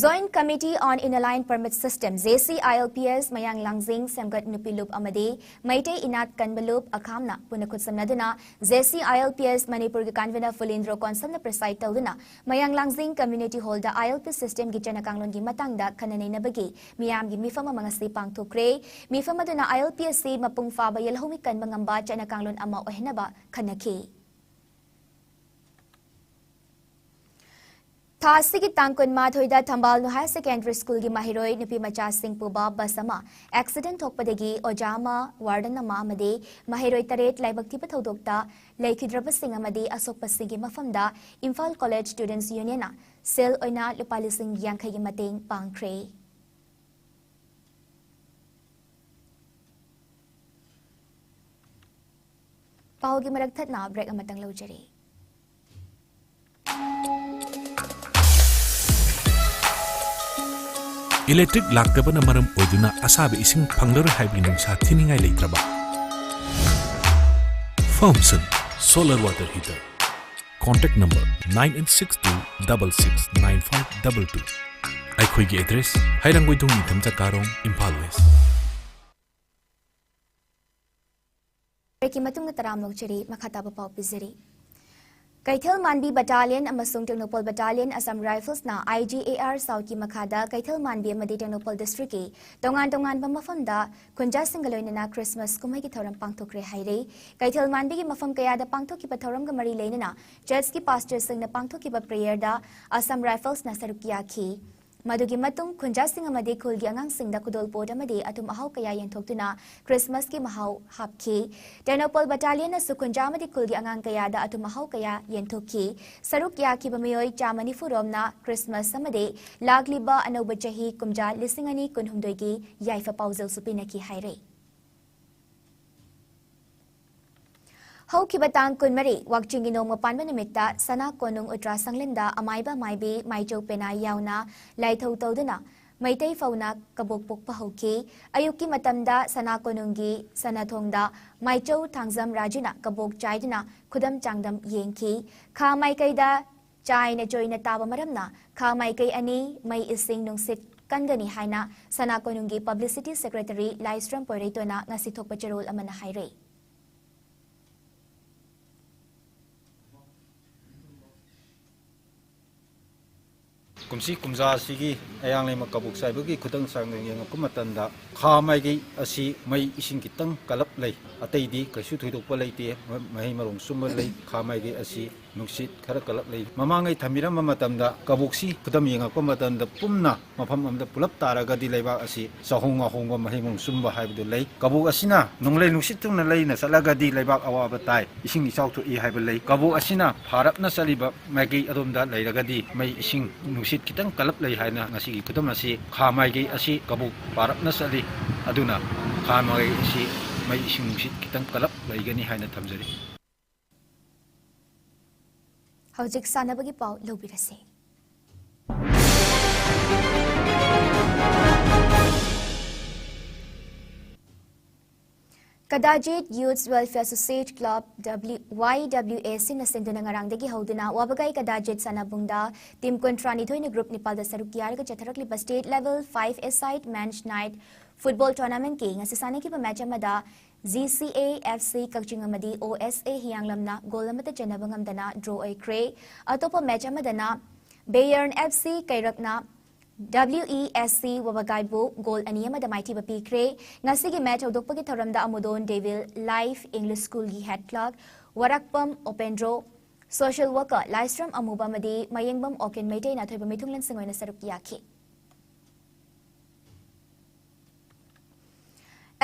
Joint Committee on Inner Line Permit System, JCILPS, ꯃꯌꯥꯡ ꯂꯥꯡꯖꯤꯡ ꯁꯦꯝꯒꯠ ꯅꯨꯄꯤ ꯂꯨꯞ ꯑꯃꯗꯤ ꯃꯩꯇꯩ ꯏꯅꯥꯠ ꯀꯟꯕ ꯂꯨꯞ ꯑꯈꯥꯝꯅ ꯄꯨꯟꯅ ꯈꯨꯠꯁꯝꯅꯗꯨꯅ JCILPS ꯃꯅꯤꯄꯨꯔꯒꯤ convener ꯐꯨꯂꯦꯟꯗ꯭ꯔꯣ ꯀꯣꯟꯁꯝꯅ preside ꯇꯧꯗꯨꯅ ꯃꯌꯥꯡ ꯂꯥꯡꯖꯤꯡ community hallꯗ ILP systemꯒꯤ ꯆꯠꯅ ꯀꯥꯡꯂꯣꯟꯒꯤ ꯃꯇꯥꯡꯗ ꯈꯟꯅ ꯅꯩꯅꯕꯒꯤ ꯃꯤꯌꯥꯝꯒꯤ ꯃꯤꯐꯝ ꯑꯃ ꯉꯁꯤ ꯄꯥꯡꯊꯣꯛꯈ꯭ꯔꯦ꯫ ꯃꯤꯐꯝ ꯑꯗꯨꯅ ILP ꯑꯁꯤ ꯃꯄꯨꯡ ꯐꯥꯕ ꯌꯦꯜꯍꯧꯃꯤ ꯀꯟꯕ ꯉꯝꯕ ꯆꯠꯅ ꯀꯥꯡꯂꯣꯟ ꯑꯃ ꯑꯣꯏꯍꯟꯅꯕ ꯈꯟꯅꯈꯤ꯫ ꯊꯥ ꯑꯁꯤꯒꯤ ꯇꯥꯡ ꯀꯨꯟꯃꯥꯊꯣꯏꯗ ꯊꯝꯕꯥꯜ ꯅꯨ Higher Secondary Schoolꯒꯤ ꯃꯍꯩꯔꯣꯏ ꯅꯨꯄꯤ ꯃꯆꯥꯁꯤꯡ ꯄꯨꯕ bus ꯑꯃ accident ꯊꯣꯛꯄꯗꯒꯤ ꯑꯣꯖꯥ ꯑꯃ, warden ꯑꯃ ꯑꯃꯗꯤ ꯃꯍꯩꯔꯣꯏ ꯇꯔꯦꯠ ꯂꯥꯏꯕꯛ ꯊꯤꯕ ꯊꯧꯗꯣꯛꯇ ꯂꯩꯈꯤꯗ꯭ꯔꯕꯁꯤꯡ ꯑꯃꯗꯤ ꯑꯁꯣꯛꯄꯁꯤꯡꯒꯤ ꯃꯐꯝꯗ ꯏꯝꯐꯥꯜ College Students Unionꯅ ꯁꯦꯜ ꯑꯣꯏꯅ ꯂꯨꯄꯥ ꯂꯤꯁꯤꯡ ꯌꯥꯡꯈꯩꯒꯤ ꯃꯇꯦꯡ ꯄꯥꯡꯈ꯭ꯔꯦ꯫ ꯄꯥꯎꯒꯤ ꯃꯔꯛ ꯊꯠꯅ break ꯑꯃꯇꯪ ꯂꯧꯖꯔꯤ꯫ Electric ꯂꯥꯛꯇꯕꯅ ꯃꯔꯝ ꯑꯣꯏꯗꯨꯅ ꯑꯁꯥꯕ ꯏꯁꯤꯡ ꯐꯪꯂꯔꯣꯏ ꯍꯥꯏꯕꯒꯤ ꯅꯨꯡꯁꯥ ꯊꯤꯅꯤꯡꯉꯥꯏ ꯂꯩꯇ꯭ꯔꯕ? Thomson solar water heater. Contact number nine eight six two double six nine five double two. ꯑꯩꯈꯣꯏꯒꯤ address ꯍꯩꯔꯥꯡꯒꯣꯏꯊꯣꯡ ꯅꯤꯡꯊꯝ ꯆꯀꯥꯔꯣꯡ, ꯏꯝꯐꯥꯜ ꯋꯦꯁ꯫ ꯕ꯭ꯔꯦꯛꯀꯤ ꯃꯇꯨꯡꯗ ꯇꯔꯥꯝ ꯂꯧꯖꯔꯤ, ꯃꯈꯥ ꯇꯥꯕ ꯄꯥꯎ ꯄꯤꯖꯔꯤ꯫ ꯀꯩꯊꯦꯜ ꯃꯥꯟꯕꯤ ꯕꯠꯇꯥꯂꯤꯌꯟ ꯑꯃꯁꯨꯡ ꯇꯦꯡꯅꯧꯄꯜ ꯕꯠꯇꯥꯂꯤꯌꯟ ꯑꯁꯥꯝ ꯔꯥꯏꯐꯜꯁꯅ I G A R SAUCꯀꯤ ꯃꯈꯥꯗ ꯀꯩꯊꯦꯜ ꯃꯥꯟꯕꯤ ꯑꯃꯗꯤ ꯇꯦꯡꯅꯧꯄꯜ ꯗꯤꯁꯇ꯭ꯔꯤꯛꯀꯤ ꯇꯣꯉꯥꯟ ꯇꯣꯉꯥꯟꯕ ꯃꯐꯝꯗ ꯈꯨꯟꯖꯥꯁꯤꯡꯒ ꯂꯣꯏꯅꯅ ꯈ꯭ꯔꯤꯁꯃꯥꯁ ꯀꯨꯝꯍꯩꯒꯤ ꯊꯧꯔꯝ ꯄꯥꯡꯊꯣꯛꯈ꯭ꯔꯦ ꯍꯥꯏꯔꯤ꯫ ꯀꯩꯊꯦꯜ ꯃꯥꯟꯕꯤꯒꯤ ꯃꯐꯝ ꯀꯌꯥꯗ ꯄꯥꯡꯊꯣꯛꯈꯤꯕ ꯊꯧꯔꯝꯒ ꯃꯔꯤ ꯂꯩꯅꯅ ꯆꯔꯆꯀꯤ ꯄꯥꯁꯇꯔꯁꯤꯡꯅ ꯄꯥꯡꯊꯣꯛꯈꯤꯕ ꯄ꯭ꯔꯦꯌꯔꯗ ꯑꯁꯥꯝ ꯔꯥꯏꯐꯜꯁꯅ ꯁꯔꯨꯛ ꯌꯥꯈꯤ꯫ ꯃꯗꯨꯒꯤ ꯃꯇꯨꯡ ꯈꯨꯟꯖꯥꯁꯤꯡ ꯑꯃꯗꯤ ꯈꯨꯜꯒꯤ ꯑꯉꯥꯡꯁꯤꯡꯗ ꯈꯨꯗꯣꯜꯄꯣꯠ ꯑꯃꯗꯤ ꯑꯊꯨꯝ ꯑꯍꯥꯎ ꯀꯌꯥ ꯌꯦꯟꯊꯣꯛꯇꯨꯅ ꯈ꯭ꯔꯤꯁꯃꯥꯁꯀꯤ ꯃꯍꯥꯎ ꯍꯥꯞꯈꯤ꯫ ꯇꯦꯡꯅꯧꯄꯜ ꯕꯠꯇꯥꯂꯤꯌꯟꯅꯁꯨ ꯈꯨꯟꯖꯥ ꯑꯃꯗꯤ ꯈꯨꯜꯒꯤ ꯑꯉꯥꯡ ꯀꯌꯥꯗ ꯑꯊꯨꯝ ꯑꯍꯥꯎ ꯀꯌꯥ ꯌꯦꯟꯊꯣꯛꯈꯤ꯫ ꯁꯔꯨꯛ ꯌꯥꯈꯤꯕ ꯃꯤꯑꯣꯏ ꯆꯥꯝꯃ ꯅꯤꯐꯨ ꯔꯣꯝꯅ ꯈ꯭ꯔꯤꯁꯃꯥꯁ ꯑꯃꯗꯤ ꯂꯥꯛꯂꯤꯕ ꯑꯅꯧꯕ ꯆꯍꯤ ꯀꯨꯝꯖꯥ ꯂꯤꯁꯤꯡ ꯑꯅꯤ ꯀꯨꯟꯍꯨꯝꯗꯣꯏꯒꯤ ꯌꯥꯏꯐ ꯄꯥꯎꯖꯦꯜꯁꯨ ꯄꯤꯅꯈꯤ ꯍꯥꯏꯔꯤ꯫ ꯍꯧꯈꯤꯕ ꯇꯥꯡ ꯀꯨꯟꯃꯔꯤ, ꯋꯥꯛꯆꯤꯡꯒꯤ ꯅꯣꯡꯃ ꯄꯥꯟꯕ ꯅꯨꯃꯤꯠꯇ ꯁꯅꯥ ꯀꯣꯅꯨꯡ ꯎꯇ꯭ꯔꯥ ꯁꯪꯂꯦꯟꯗ ꯑꯃꯥꯏꯕ ꯑꯃꯥꯏꯕꯤ ꯃꯥꯏꯆꯧ ꯄꯦꯅꯥꯏ ꯌꯥꯎꯅ ꯂꯥꯏꯊꯧ ꯇꯧꯗꯨꯅ ꯃꯩꯇꯩ ꯐꯧꯅ ꯀꯕꯣꯛ ꯄꯣꯛꯄ ꯍꯧꯈꯤ꯫ ꯑꯌꯨꯛꯀꯤ ꯃꯇꯝꯗ ꯁꯅꯥ ꯀꯣꯅꯨꯡꯒꯤ ꯁꯅꯥꯊꯣꯡꯗ ꯃꯥꯏꯆꯧ ꯊꯥꯡꯖꯝ ꯔꯥꯖꯨꯅ ꯀꯕꯣꯛ ꯆꯥꯏꯗꯨꯅ ꯈꯨꯗꯝ ꯆꯥꯡꯗꯝ ꯌꯦꯡꯈꯤ꯫ ꯈꯥ ꯃꯥꯏꯀꯩꯗ ꯆꯥꯏꯅ ꯆꯣꯏꯅ ꯇꯥꯕ ꯃꯔꯝꯅ ꯈꯥ ꯃꯥꯏꯀꯩ ꯑꯅꯤ ꯃꯩ ꯏꯁꯤꯡ ꯅꯨꯡꯁꯤꯠ ꯀꯟꯒꯅꯤ ꯍꯥꯏꯅ ꯁꯅꯥ ꯀꯣꯅꯨꯡꯒꯤ publicity secretary ꯂꯥꯏꯁ꯭ꯔꯝ ꯄꯣꯏꯔꯩꯇꯣꯟꯅ ꯉꯁꯤ ꯊꯣꯛꯄ ꯆꯦꯔꯣꯜ ꯑꯃꯅ ꯍꯥꯏꯔꯤ꯫ ꯀꯨꯝꯁꯤ ꯀꯨꯝꯖꯥ ꯑꯁꯤꯒꯤ ꯑꯌꯥꯡ ꯂꯩꯃ ꯀꯕꯣꯛ ꯆꯥꯏꯕꯒꯤ ꯈꯨꯗꯝ ꯆꯥꯡꯗꯝ ꯌꯦꯡꯉꯛꯄ ꯃꯇꯝꯗ, ꯈꯥ ꯃꯥꯏꯀꯩ ꯑꯁꯤ ꯃꯩ ꯏꯁꯤꯡ ꯈꯤꯇꯪ ꯀꯜꯂꯞ ꯂꯩ, ꯑꯇꯩꯗꯤ ꯀꯩꯁꯨ ꯊꯣꯏꯗꯣꯛꯄ ꯂꯩꯇꯦ꯫ ꯃ-, ꯃꯍꯩ ꯃꯔꯣꯡ ꯆꯨꯝꯕ ꯂꯩ꯫ ꯈꯥ ꯃꯥꯏꯀꯩ ꯑꯁꯤ ꯅꯨꯡꯁꯤꯠ ꯈꯔ ꯀꯜꯂꯞ ꯂꯩ꯫ ꯃꯃꯥꯡꯉꯩ ꯊꯝꯕꯤꯔꯝꯕ ꯃꯇꯝꯗ, ꯀꯕꯣꯛꯁꯤ ꯈꯨꯗꯝ ꯌꯦꯡꯉꯛꯄ ꯃꯇꯝꯗ, ꯄꯨꯝꯅ ꯃꯐꯝ ꯑꯃꯗ ꯄꯨꯂꯞ ꯇꯥꯔꯒꯗꯤ ꯂꯩꯕꯥꯛ ꯑꯁꯤ ꯆꯥꯍꯣꯡ ꯉꯥꯍꯣꯡꯕ, ꯃꯍꯩ ꯃꯔꯣꯡ ꯆꯨꯝꯕ ꯍꯥꯏꯕꯗꯨ ꯂꯩ꯫ ꯀꯕꯣꯛ ꯑꯁꯤꯅ ꯅꯣꯡꯂꯩ ꯅꯨꯡꯁꯤꯠ ꯊꯨꯡꯅ ꯂꯩꯅ ꯆꯠꯂꯒꯗꯤ ꯂꯩꯕꯥꯛ ꯑꯋꯥꯕ ꯇꯥꯏ, ꯏꯁꯤꯡ ꯏꯆꯥꯎ ꯊꯣꯛꯏ ꯍꯥꯏꯕ ꯂꯩ꯫ ꯀꯕꯣꯛ ꯑꯁꯤꯅ ꯐꯥꯔꯞꯅ ꯆꯠꯂꯤꯕ ꯃꯥꯏꯀꯩ ꯑꯗꯣꯝꯗ ꯂꯩꯔꯒꯗꯤ ꯃꯩ ꯏꯁꯤꯡ ꯅꯨꯡꯁꯤꯠ ꯈꯤꯇꯪ ꯀꯜꯂꯞ ꯂꯩ ꯍꯥꯏꯅ ꯉꯁꯤꯒꯤ ꯈꯨꯗꯝ ꯑꯁꯤ, ꯈꯥ ꯃꯥꯏꯀꯩ ꯑꯁꯤ ꯀꯕꯣꯛ ꯐꯥꯔꯞꯅ ꯆꯠꯂꯤ, ꯑꯗꯨꯅ ꯈꯥ ꯃꯥꯏꯀꯩ ꯑꯁꯤ ꯃꯩ ꯏꯁꯤꯡ ꯅꯨꯡꯁꯤꯠ ꯈꯤꯇꯪ ꯀꯜꯂꯞ ꯂꯩꯒꯅꯤ ꯍꯥꯏꯅ ꯊꯝꯖꯔꯤ꯫ ꯍꯧꯖꯤꯛ ꯁꯥꯟꯅꯕꯒꯤ ꯄꯥꯎ ꯂꯧꯕꯤꯔꯁꯤ꯫ Kadajit Youths Welfare Associate Club, W-, Y W A Cꯅ ꯁꯤꯟꯗꯨꯅ ꯉꯔꯥꯡꯗꯒꯤ ꯍꯧꯗꯨꯅ ꯋꯥꯕꯒꯥꯏ ꯀꯗꯥꯖꯤꯠ ꯁꯥꯟꯅꯕꯨꯡꯗ team ꯀꯨꯟꯊ꯭ꯔꯥ ꯅꯤꯊꯣꯏꯅ group ꯅꯤꯄꯥꯜꯗ ꯁꯔꯨꯛ ꯌꯥꯔꯒ ꯆꯠꯊꯔꯛꯂꯤꯕ state level five-a-side men's night football tournamentꯀꯤ ꯉꯁꯤ ꯁꯥꯟꯅꯈꯤꯕ match ꯑꯃꯗ G C A F C ꯀꯛꯆꯤꯡ ꯑꯃꯗꯤ O S A ꯍꯤꯌꯥꯡꯂꯝꯅ goal ꯑꯃꯠꯇ ꯆꯟꯅꯕ ꯉꯝꯗꯅ draw ꯑꯣꯏꯈ꯭ꯔꯦ꯫ ꯑꯇꯣꯞꯄ match ꯑꯃꯗꯅ Bayern F C ꯀꯩꯔꯛꯅ W E S C ꯋꯥꯕꯒꯥꯏꯕꯨ goal ꯑꯅꯤ ꯑꯃꯗ ꯃꯥꯏꯊꯤꯕ ꯄꯤꯈ꯭ꯔꯦ꯫ ꯉꯁꯤꯒꯤ match ꯍꯧꯗꯣꯛꯄꯒꯤ ꯊꯧꯔꯝꯗ ꯑꯃꯨꯗꯣꯟ ꯗꯦꯚꯤꯜ, Life English Schoolꯒꯤ head clerk ꯋꯥꯔꯥꯛꯄꯝ ꯑꯣꯄꯦꯟꯗ꯭ꯔꯣ, social worker ꯂꯥꯏꯁ꯭ꯔꯝ ꯑꯃꯨꯕ ꯑꯃꯗꯤ ꯃꯌꯦꯡꯕꯝ ꯑꯣꯀꯦꯟ ꯃꯩꯇꯩꯅ ꯑꯊꯣꯏꯕ ꯃꯤꯊꯨꯡꯂꯦꯟꯁꯤꯡ ꯑꯣꯏꯅ ꯁꯔꯨꯛ ꯌꯥꯈꯤ꯫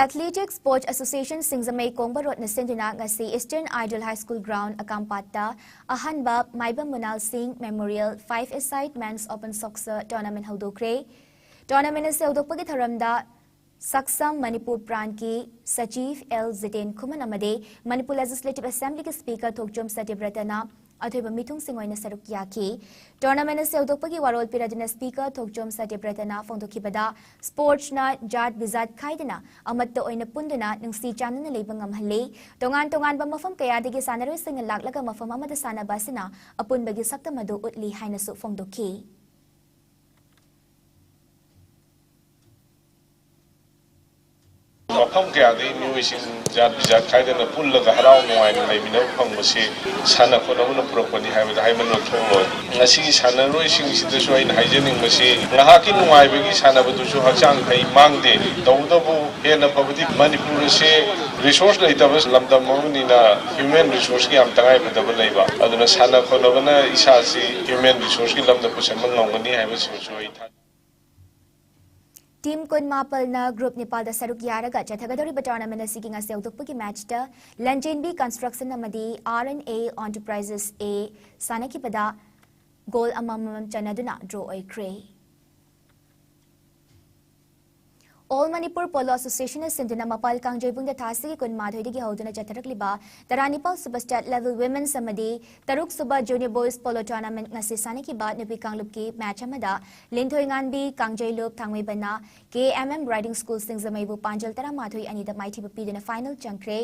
Athletic Sports Association ꯁꯤꯡꯖꯃꯩ ꯀꯣꯡꯕ ꯔꯣꯗꯅ ꯁꯤꯟꯗꯨꯅ ꯉꯁꯤ Eastern Ideal High School ground ꯑꯀꯥꯝꯄꯥꯠꯇ ꯑꯍꯥꯟꯕ ꯃꯥꯏꯕꯝ ꯃꯨꯅꯥꯜ ꯁꯤꯡ Memorial five-a-side Men's Open Soccer Tournament ꯍꯧꯗꯣꯛꯈ꯭ꯔꯦ꯫ Tournament ꯑꯁꯤ ꯍꯧꯗꯣꯛꯄꯒꯤ ꯊꯧꯔꯝꯗ ꯁꯛꯁꯝ ꯃꯅꯤꯄꯨꯔ ꯄ꯭ꯔꯥꯟꯠꯀꯤ ꯁꯆꯤꯚ ꯑꯦꯜ ꯖꯤꯇꯦꯟ ꯈꯨꯃꯟ ꯑꯃꯗꯤ ꯃꯅꯤꯄꯨꯔ Legislative Assemblyꯒꯤ Speaker ꯊꯣꯛꯆꯣꯝ ꯁꯇ꯭ꯌꯕ꯭ꯔꯇꯅ ꯑꯊꯣꯏꯕ ꯃꯤꯊꯨꯡꯁꯤꯡ ꯑꯣꯏꯅ ꯁꯔꯨꯛ ꯌꯥꯈꯤ꯫ Tournament ꯑꯁꯤ ꯍꯧꯗꯣꯛꯄꯒꯤ ꯋꯥꯔꯣꯜ ꯄꯤꯔꯗꯨꯅ Speaker ꯊꯣꯛꯆꯣꯝ ꯁꯇ꯭ꯌꯕ꯭ꯔꯇꯅ ꯐꯣꯡꯗꯣꯛꯈꯤꯕꯗ, sportsꯅ ꯖꯥꯠ ꯕꯤꯖꯥꯠ ꯈꯥꯏꯗꯅ ꯑꯃꯠꯇ ꯑꯣꯏꯅ ꯄꯨꯟꯗꯨꯅ ꯅꯨꯡꯁꯤ ꯆꯥꯟꯅꯅ ꯂꯩꯕ ꯉꯝꯍꯜꯂꯤ꯫ ꯇꯣꯉꯥꯟ ꯇꯣꯉꯥꯟꯕ ꯃꯐꯝ ꯀꯌꯥꯗꯒꯤ ꯁꯥꯟꯅꯔꯣꯏꯁꯤꯡꯅ ꯂꯥꯛꯂꯒ ꯃꯐꯝ ꯑꯃꯗ ꯁꯥꯟꯅꯕ ꯑꯁꯤꯅ ꯑꯄꯨꯟꯕꯒꯤ ꯁꯛꯇꯝ ꯑꯗꯨ ꯎꯠꯂꯤ ꯍꯥꯏꯅꯁꯨ ꯐꯣꯡꯗꯣꯛꯈꯤ꯫ ꯃꯐꯝ ꯀꯌꯥꯗꯒꯤ ꯃꯤꯑꯣꯏꯁꯤꯡ ꯖꯥꯠ ꯕꯤꯖꯥꯠ ꯈꯥꯏꯗꯅ ꯄꯨꯜꯂꯒ ꯍꯔꯥꯎ ꯅꯨꯡꯉꯥꯏꯅ ꯂꯩꯃꯤꯟꯅꯕ ꯐꯪꯕꯁꯤ ꯁꯥꯟꯅ ꯈꯣꯠꯅꯕꯅ ꯄꯨꯔꯛꯄꯅꯤ ꯍꯥꯏꯕꯗ ꯍꯥꯏꯃꯟꯕ ꯊꯣꯛꯂꯣꯏ꯫ ꯉꯁꯤꯒꯤ ꯁꯥꯟꯅꯔꯣꯏꯁꯤꯡꯁꯤꯗꯁꯨ ꯑꯩꯅ ꯍꯥꯏꯖꯅꯤꯡꯕꯁꯤ, ꯉꯥꯏꯍꯥꯛꯀꯤ ꯅꯨꯡꯉꯥꯏꯕꯒꯤ ꯁꯥꯟꯅꯕꯗꯨꯁꯨ ꯍꯛꯆꯥꯡ ꯐꯩ ꯃꯥꯡꯗꯦ꯫ ꯇꯧꯕꯇꯕꯨ ꯍꯦꯟꯅ ꯐꯕꯗꯤ ꯃꯅꯤꯄꯨꯔ ꯑꯁꯤ resource ꯂꯩꯇꯕ ꯂꯝꯗꯝ ꯑꯃꯅꯤꯅ human resourceꯀꯤ ꯌꯥꯝ ꯇꯉꯥꯏ ꯐꯗꯕ ꯂꯩꯕ꯫ ꯑꯗꯨꯅ ꯁꯥꯟꯅ ꯈꯣꯠꯅꯕꯅ ꯏꯁꯥꯁꯤ human resourceꯀꯤ ꯂꯝꯗ ꯄꯨꯁꯤꯟꯕ ꯉꯝꯒꯅꯤ ꯍꯥꯏꯕꯁꯤꯃꯁꯨ ꯑꯩ ꯊꯥꯖꯩ꯫ Team ꯀꯨꯟꯃꯥꯄꯜꯅ group ꯅꯤꯄꯥꯜꯗ ꯁꯔꯨꯛ ꯌꯥꯔꯒ ꯆꯠꯊꯒꯗꯧꯔꯤꯕ tournament ꯑꯁꯤꯒꯤ ꯉꯁꯤ ꯍꯧꯗꯣꯛꯄꯒꯤ matchꯇ ꯂꯟꯖꯦꯟꯕꯤ Construction ꯑꯃꯗꯤ R and A Enterprises A ꯁꯥꯟꯅꯈꯤꯕꯗ goal ꯑꯃꯃꯝ ꯆꯟꯅꯗꯨꯅ draw ꯑꯣꯏꯈ꯭ꯔꯦ꯫ All Manipur Polo Association ꯅ ꯁꯤꯟꯗꯨꯅ ꯃꯄꯥꯜ ꯀꯥꯡꯖꯩꯕꯨꯡꯗ ꯊꯥ ꯑꯁꯤꯒꯤ ꯀꯨꯟꯃꯥꯊꯣꯏꯗꯒꯤ ꯍꯧꯗꯨꯅ ꯆꯠꯊꯔꯛꯂꯤꯕ ꯇꯔꯥꯅꯤꯄꯥꯜ ꯁꯨꯕ State Level Women's ꯑꯃꯗꯤ ꯇꯔꯨꯛ ꯁꯨꯕ Junior Boys Polo Tournament ꯉꯁꯤ ꯁꯥꯟꯅꯈꯤꯕ ꯅꯨꯄꯤ ꯀꯥꯡꯂꯨꯞꯀꯤ match ꯑꯃꯗ ꯂꯤꯟꯊꯣꯏꯉꯥꯟꯕꯤ ꯀꯥꯡꯖꯩꯂꯨꯞ ꯊꯥꯡꯃꯩꯕꯟꯅ K M M Riding School ꯁꯤꯡꯖꯃꯩꯕꯨ ꯄꯥꯟꯖꯜ ꯇꯔꯥꯃꯥꯊꯣꯏ ꯑꯅꯤꯗ ꯃꯥꯏꯊꯤꯕ ꯄꯤꯗꯨꯅ final ꯆꯪꯈ꯭ꯔꯦ꯫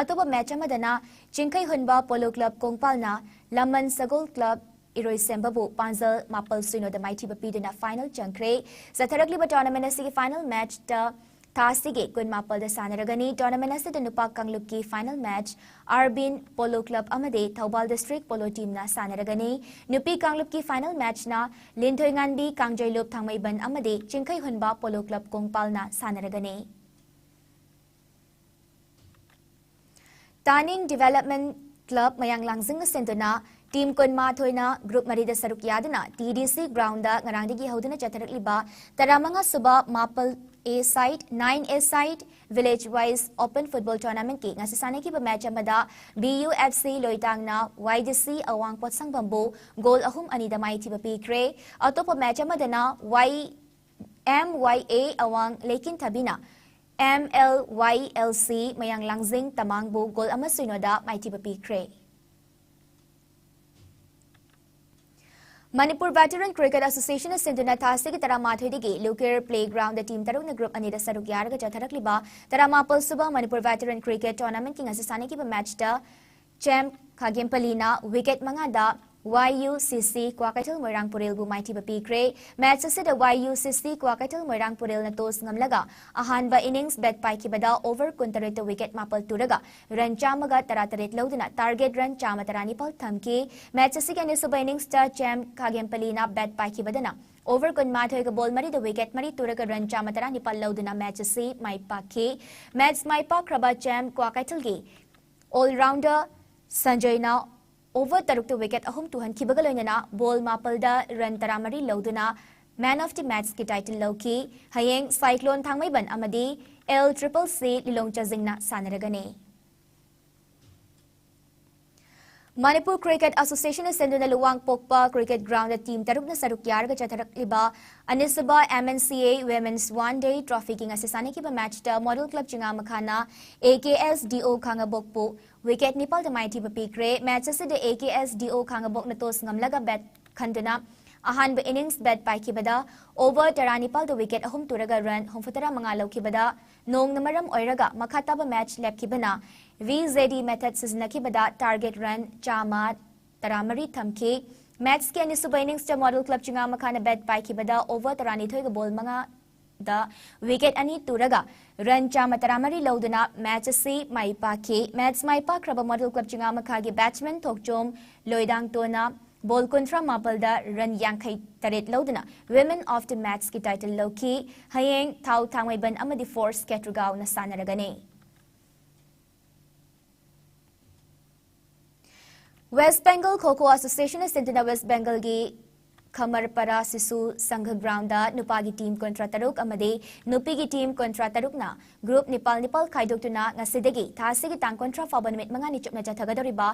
ꯑꯇꯣꯞꯄ match ꯑꯃꯗꯅ ꯆꯤꯡꯈꯩ ꯍꯨꯟꯕ Polo Club ꯀꯣꯡꯄꯥꯜꯅ ꯂꯃꯟ ꯁꯒꯣꯜ Club ꯏꯔꯣꯏꯁꯦꯝꯕꯕꯨ ꯄꯥꯟꯖꯜ ꯃꯥꯄꯜ ꯁꯤꯅꯣꯗ ꯃꯥꯏꯊꯤꯕ ꯄꯤꯗꯨꯅ final ꯆꯪꯈ꯭ꯔꯦ꯫ ꯆꯠꯊꯔꯛꯂꯤꯕ tournament ꯑꯁꯤꯒꯤ final match ꯇ ꯊꯥ ꯑꯁꯤꯒꯤ ꯀꯨꯟꯃꯥꯄꯜꯗ ꯁꯥꯟꯅꯔꯒꯅꯤ꯫ Tournament ꯑꯁꯤꯗ ꯅꯨꯄꯥ ꯀꯥꯡꯂꯨꯞꯀꯤ final match ꯑꯥꯔꯕꯤꯟ Polo Club ꯑꯃꯗꯤ ꯊꯧꯕꯥꯜ District Polo Team ꯅ ꯁꯥꯟꯅꯔꯒꯅꯤ꯫ ꯅꯨꯄꯤ ꯀꯥꯡꯂꯨꯞꯀꯤ final match ꯅ ꯂꯤꯟꯊꯣꯏꯉꯥꯟꯕꯤ ꯀꯥꯡꯖꯩꯂꯨꯞ ꯊꯥꯡꯃꯩꯕꯟ ꯑꯃꯗꯤ ꯆꯤꯡꯈꯩ ꯍꯨꯟꯕ Polo Club ꯀꯣꯡꯄꯥꯜꯅ ꯁꯥꯟꯅꯔꯒꯅꯤ꯫ ꯇꯥꯅꯤꯡ Development Club ꯃꯌꯥꯡ ꯂꯥꯡꯖꯤꯡꯅ ꯁꯤꯟꯗꯨꯅ team ꯀꯨꯟꯃꯥꯊꯣꯏꯅ group ꯃꯔꯤꯗ ꯁꯔꯨꯛ ꯌꯥꯗꯨꯅ T D C ground ꯗ ꯉꯔꯥꯡꯗꯒꯤ ꯍꯧꯗꯨꯅ ꯆꯠꯊꯔꯛꯂꯤꯕ ꯇꯔꯥꯃꯉꯥ ꯁꯨꯕ ꯃꯥꯄꯜ A side, nine A side, village wise open football tournament ꯀꯤ ꯉꯁꯤ ꯁꯥꯟꯅꯈꯤꯕ match ꯑꯃꯗ B U F C ꯂꯣꯏꯇꯥꯡꯅ Y D C ꯑꯋꯥꯡ ꯄꯣꯠꯁꯪꯕꯝꯕꯨ goal ꯑꯍꯨꯝ ꯑꯅꯤꯗ ꯃꯥꯏꯊꯤꯕ ꯄꯤꯈ꯭ꯔꯦ꯫ ꯑꯇꯣꯞꯄ match ꯑꯃꯗꯅ Y M Y A ꯑꯋꯥꯡ ꯂꯩꯀꯤꯟꯊꯕꯤꯅ M L Y L C ꯃꯌꯥꯡ ꯂꯥꯡꯖꯤꯡ ꯇꯃꯥꯡꯕꯨ goal ꯑꯃ ꯁꯤꯅꯣꯗ ꯃꯥꯏꯊꯤꯕ ꯄꯤꯈ꯭ꯔꯦ꯫ Manipur Veteran Cricket Association ꯅ ꯁꯤꯟꯗꯨꯅ ꯊꯥ ꯑꯁꯤꯒꯤ ꯇꯔꯥꯃꯥꯊꯣꯏꯗꯒꯤ ꯂꯨꯀꯤꯔ playground ꯗ team ꯇꯔꯨꯛꯅ group ꯑꯅꯤꯗ ꯁꯔꯨꯛ ꯌꯥꯔꯒ ꯆꯠꯊꯔꯛꯂꯤꯕ ꯇꯔꯥꯃꯥꯄꯜ ꯁꯨꯕ Manipur Veteran Cricket Tournament ꯀꯤ ꯉꯁꯤ ꯁꯥꯟꯅꯈꯤꯕ match ꯇ ꯆꯦꯝ ꯈꯥꯒꯦꯝꯄꯂꯤꯅ wicket ꯃꯉꯥꯗ Y U C C Kwakeithel ꯃꯣꯏꯔꯥꯡ ꯄꯨꯔꯦꯜꯕꯨ ꯃꯥꯏꯊꯤꯕ ꯄꯤꯈ꯭ꯔꯦ꯫ Match ꯑꯁꯤꯗ Y U C C Kwakeithel ꯃꯣꯏꯔꯥꯡ ꯄꯨꯔꯦꯜꯅ toss ꯉꯝꯂꯒ ꯑꯍꯥꯟꯕ innings bat ꯄꯥꯏꯈꯤꯕꯗ over ꯀꯨꯟꯇꯔꯦꯠꯇ wicket ꯃꯥꯄꯜ ꯇꯨꯔꯒ run ꯆꯥꯝꯃꯒ ꯇꯔꯥꯇꯔꯦꯠ ꯂꯧꯗꯨꯅ target run ꯆꯥꯝꯃ ꯇꯔꯥꯅꯤꯄꯥꯜ ꯊꯝꯈꯤ꯫ Match ꯑꯁꯤꯒꯤ ꯑꯅꯤꯁꯨꯕ innings ꯇ ꯆꯦꯝ ꯈꯥꯒꯦꯝꯄꯂꯤꯅ bat ꯄꯥꯏꯈꯤꯕꯗꯅ over ꯀꯨꯟꯃꯥꯊꯣꯏꯒ ball ꯃꯔꯤꯗ wicket ꯃꯔꯤ ꯇꯨꯔꯒ run ꯆꯥꯝꯃ ꯇꯔꯥꯅꯤꯄꯥꯜ ꯂꯧꯗꯨꯅ match ꯑꯁꯤ ꯃꯥꯏ ꯄꯥꯛꯈꯤ꯫ Match ꯃꯥꯏ ꯄꯥꯛꯈ꯭ꯔꯕ ꯆꯦꯝ ꯀ꯭ꯋꯥꯀꯩꯊꯦꯜꯒꯤ all rounder ꯁꯟꯖꯌꯅ over ꯇꯔꯨꯛꯇ wicket ꯑꯍꯨꯝ ꯇꯨꯍꯟꯈꯤꯕꯒ ꯂꯣꯏꯅꯅ ball ꯃꯥꯄꯜꯗ run ꯇꯔꯥꯃꯔꯤ ꯂꯧꯗꯨꯅ man of the match ꯀꯤ title ꯂꯧꯈꯤ꯫ ꯍꯌꯦꯡ Cyclone ꯊꯥꯡꯃꯩꯕꯟ ꯑꯃꯗꯤ L Triple C ꯂꯤꯂꯣꯡ ꯆꯥꯖꯤꯡꯅ ꯁꯥꯟꯅꯔꯒꯅꯤ꯫ Manipur Cricket Association ꯅ ꯁꯤꯟꯗꯨꯅ ꯂꯨꯋꯥꯡꯄꯣꯛꯄ cricket ground ꯇ team ꯇꯔꯨꯛꯅ ꯁꯔꯨꯛ ꯌꯥꯔꯒ ꯆꯠꯊꯔꯛꯂꯤꯕ ꯑꯅꯤꯁꯨꯕ M N C A Women's One Day Trophy ꯒꯤ ꯉꯁꯤ ꯁꯥꯟꯅꯈꯤꯕ match ꯇ Model Club ꯆꯤꯉꯥꯃꯈꯥꯅ A K S D O ꯈꯥꯉꯕꯣꯛꯄꯨ wicket ꯅꯤꯄꯥꯜꯗ ꯃꯥꯏꯊꯤꯕ ꯄꯤꯈ꯭ꯔꯦ꯫ Match ꯑꯁꯤꯗ A K S D O ꯈꯥꯉꯕꯣꯛꯅ toss ꯉꯝꯂꯒ bat ꯈꯟꯗꯨꯅ ꯑꯍꯥꯟꯕ innings bat ꯄꯥꯏꯈꯤꯕꯗ over ꯇꯔꯥꯅꯤꯄꯥꯜꯗ wicket ꯑꯍꯨꯝ ꯇꯨꯔꯒ run ꯍꯨꯝꯐꯨꯇꯔꯥ ꯃꯉꯥ ꯂꯧꯈꯤꯕꯗ ꯅꯣꯡꯅ ꯃꯔꯝ ꯑꯣꯏꯔꯒ ꯃꯈꯥ ꯇꯥꯕ match ꯂꯦꯞꯈꯤꯕꯅ V Z D method ꯁꯤꯖꯤꯟꯅꯈꯤꯕꯗ target run ꯆꯥꯝꯃ ꯇꯔꯥꯃꯔꯤ ꯊꯝꯈꯤ꯫ Match ꯀꯤ ꯑꯅꯤꯁꯨꯕ innings ꯇ Model Club ꯆꯤꯉꯥꯃꯈꯥꯅ bat ꯄꯥꯏꯈꯤꯕꯗ over ꯇꯔꯥꯅꯤꯊꯣꯏꯒ ball ꯃꯉꯥꯗ wicket ꯑꯅꯤ ꯇꯨꯔꯒ run ꯆꯥꯝꯃ ꯇꯔꯥꯃꯔꯤ ꯂꯧꯗꯨꯅ match ꯑꯁꯤ ꯃꯥꯏ ꯄꯥꯛꯈꯤ꯫ Match ꯃꯥꯏ ꯄꯥꯛꯈ꯭ꯔꯕ Model Club ꯆꯤꯉꯥꯃꯈꯥꯒꯤ batsman ꯊꯣꯛꯆꯣꯝ ꯂꯣꯏꯗꯥꯡꯇꯣꯟꯅ ball ꯀꯨꯟꯊ꯭ꯔꯥ ꯃꯥꯄꯜꯗ run ꯌꯥꯡꯈꯩ ꯇꯔꯦꯠ ꯂꯧꯗꯨꯅ Women of the Match ꯀꯤ title ꯂꯧꯈꯤ꯫ ꯍꯌꯦꯡ ꯊꯥꯎ ꯊꯥꯡꯃꯩꯕꯟ ꯑꯃꯗꯤ Force ꯀꯦꯇ꯭ꯔꯨꯒꯥꯎꯅ ꯁꯥꯟꯅꯔꯒꯅꯤ꯫ West Bengal Kho Kho Association ꯅ ꯁꯤꯟꯗꯨꯅ West Bengal ꯒꯤ ꯈꯃꯔꯄꯔꯥ ꯁꯤꯁꯨ ꯁꯪꯘ ground ꯗ ꯅꯨꯄꯥꯒꯤ team ꯀꯨꯟꯊ꯭ꯔꯥ ꯇꯔꯨꯛ ꯑꯃꯗꯤ ꯅꯨꯄꯤꯒꯤ team ꯀꯨꯟꯊ꯭ꯔꯥ ꯇꯔꯨꯛꯅ group ꯅꯤꯄꯥꯜ ꯅꯤꯄꯥꯜ ꯈꯥꯏꯗꯣꯛꯇꯨꯅ ꯉꯁꯤꯗꯒꯤ ꯊꯥ ꯑꯁꯤꯒꯤ ꯇꯥꯡ ꯀꯨꯟꯊ꯭ꯔꯥ ꯐꯥꯎꯕ ꯅꯨꯃꯤꯠ ꯃꯉꯥꯅꯤ ꯆꯨꯞꯅ ꯆꯠꯊꯒꯗꯧꯔꯤꯕ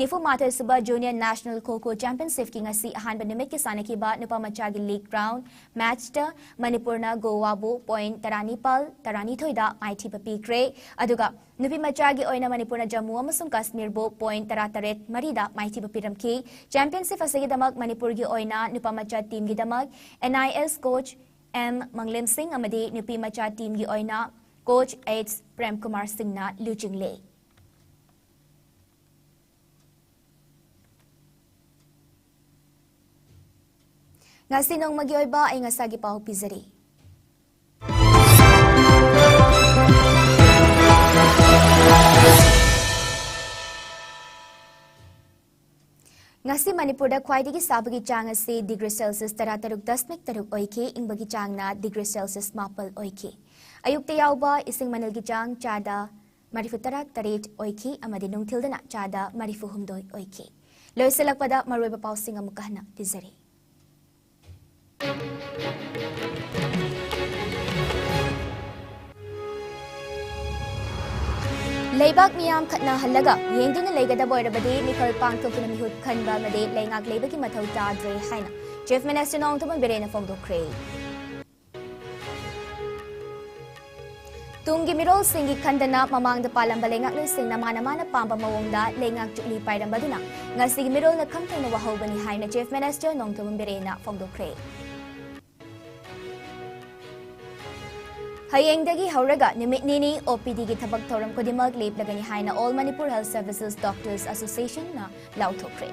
ꯅꯤꯐꯨ ꯃꯥꯊꯣꯏ ꯁꯨꯕ Junior National Kho Kho Championship ꯀꯤ ꯉꯁꯤ ꯑꯍꯥꯟꯕ ꯅꯨꯃꯤꯠꯀꯤ ꯁꯥꯟꯅꯈꯤꯕ ꯅꯨꯄꯥ ꯃꯆꯥꯒꯤ league round match ꯇ ꯃꯅꯤꯄꯨꯔꯅ ꯒꯣꯋꯥꯕꯨ point ꯇꯔꯥꯅꯤꯄꯥꯜ ꯇꯔꯥꯅꯤꯊꯣꯏꯗ ꯃꯥꯏꯊꯤꯕ ꯄꯤꯈ꯭ꯔꯦ꯫ ꯑꯗꯨꯒ ꯅꯨꯄꯤ ꯃꯆꯥꯒꯤ ꯑꯣꯏꯅ ꯃꯅꯤꯄꯨꯔꯅ ꯖꯝꯃꯨ ꯑꯃꯁꯨꯡ ꯀꯥꯁꯃꯤꯔꯕꯨ point ꯇꯔꯥꯇꯔꯦꯠ ꯃꯔꯤꯗ ꯃꯥꯏꯊꯤꯕ ꯄꯤꯔꯝꯈꯤ꯫ Championship ꯑꯁꯤꯒꯤꯗꯃꯛ ꯃꯅꯤꯄꯨꯔꯒꯤ ꯑꯣꯏꯅ ꯅꯨꯄꯥ ꯃꯆꯥ team ꯒꯤꯗꯃꯛ N I S coach M ꯃꯪꯂꯦꯝꯁꯤꯡ ꯑꯃꯗꯤ ꯅꯨꯄꯤ ꯃꯆꯥ team ꯒꯤ ꯑꯣꯏꯅ coach H ꯄ꯭ꯔꯦꯝꯀꯨꯃꯥꯔ ꯁꯤꯡꯅ ꯂꯨꯆꯤꯡꯂꯦ꯫ ꯉꯁꯤ ꯅꯣꯡꯃꯒꯤ ꯑꯣꯏꯕ ꯑꯏꯪ ꯑꯁꯥꯒꯤ ꯄꯥꯎ ꯄꯤꯖꯔꯤ꯫ ꯉꯁꯤ ꯃꯅꯤꯄꯨꯔꯗ ꯈ꯭ꯋꯥꯏꯗꯒꯤ ꯁꯥꯕꯒꯤ ꯆꯥꯡ ꯑꯁꯤ degree Celsius ꯇꯔꯥꯇꯔꯨꯛ ꯗꯁꯃꯤꯛ ꯇꯔꯨꯛ ꯑꯣꯏꯈꯤ, ꯏꯪꯕꯒꯤ ꯆꯥꯡꯅ degree Celsius ꯃꯥꯄꯜ ꯑꯣꯏꯈꯤ꯫ ꯑꯌꯨꯛꯇ ꯌꯥꯎꯕ ꯏꯁꯤꯡ ꯃꯅꯤꯜꯒꯤ ꯆꯥꯡ ꯆꯥꯗ ꯃꯔꯤꯐꯨ ꯇꯔꯥ ꯇꯔꯦꯠ ꯑꯣꯏꯈꯤ ꯑꯃꯗꯤ ꯅꯨꯡꯊꯤꯜꯗꯅ ꯆꯥꯗ ꯃꯔꯤꯐꯨ ꯍꯨꯝꯗꯣꯏ ꯑꯣꯏꯈꯤ꯫ ꯂꯣꯏꯁꯤꯜꯂꯛꯄꯗ ꯃꯔꯨꯑꯣꯏꯕ ꯄꯥꯎꯁꯤꯡ ꯑꯃꯨꯛꯀ ꯍꯟꯅ ꯄꯤꯖꯔꯤ꯫ ꯂꯩꯕꯥꯛ ꯃꯤꯌꯥꯝ ꯈꯠꯅꯍꯜꯂꯒ ꯌꯦꯡꯗꯨꯅ ꯂꯩꯒꯗꯕ ꯑꯣꯏꯔꯕꯗꯤ ꯃꯤꯈꯜ ꯄꯥꯡꯊꯣꯛꯇꯨꯅ ꯃꯤꯍꯨꯠ ꯈꯟꯕ ꯑꯃꯗꯤ ꯂꯩꯉꯥꯛ ꯂꯩꯕꯒꯤ ꯃꯊꯧ ꯇꯥꯗ꯭ꯔꯦ ꯍꯥꯏꯅ Chief Minister ꯅꯣꯡꯊꯣꯝꯕꯝ ꯕꯤꯔꯦꯟꯅ ꯐꯣꯡꯗꯣꯛꯈ꯭ꯔꯦ꯫ ꯇꯨꯡꯒꯤ ꯃꯤꯔꯣꯜꯁꯤꯡꯒꯤ ꯈꯟꯗꯅ ꯃꯃꯥꯡꯗ ꯄꯥꯜꯂꯝꯕ ꯂꯩꯉꯥꯛꯂꯣꯏꯁꯤꯡꯅ ꯃꯥꯅ ꯃꯥꯅ ꯄꯥꯝꯕ ꯃꯑꯣꯡꯗ ꯂꯩꯉꯥꯛ ꯆꯨꯛꯂꯤ ꯄꯥꯏꯔꯝꯕꯗꯨꯅ ꯉꯁꯤꯒꯤ ꯃꯤꯔꯣꯜꯅ ꯈꯝꯊꯦꯡꯅ ꯋꯥꯍꯧꯕꯅꯤ ꯍꯥꯏꯅ Chief Minister ꯅꯣꯡꯊꯣꯝꯕꯝ ꯕꯤꯔꯦꯟꯅ ꯐꯣꯡꯗꯣꯛꯈ꯭ꯔꯦ꯫ ꯍꯌꯦꯡꯗꯒꯤ ꯍꯧꯔꯒ ꯅꯨꯃꯤꯠ ꯅꯤꯅꯤ OPDꯒꯤ ꯊꯕꯛ ꯊꯧꯔꯝ ꯈꯨꯗꯤꯡꯃꯛ ꯂꯦꯞꯂꯒꯅꯤ ꯍꯥꯏꯅ All Manipur Health Services Doctors Associationꯅ ꯂꯥꯎꯊꯣꯛꯈ꯭ꯔꯦ꯫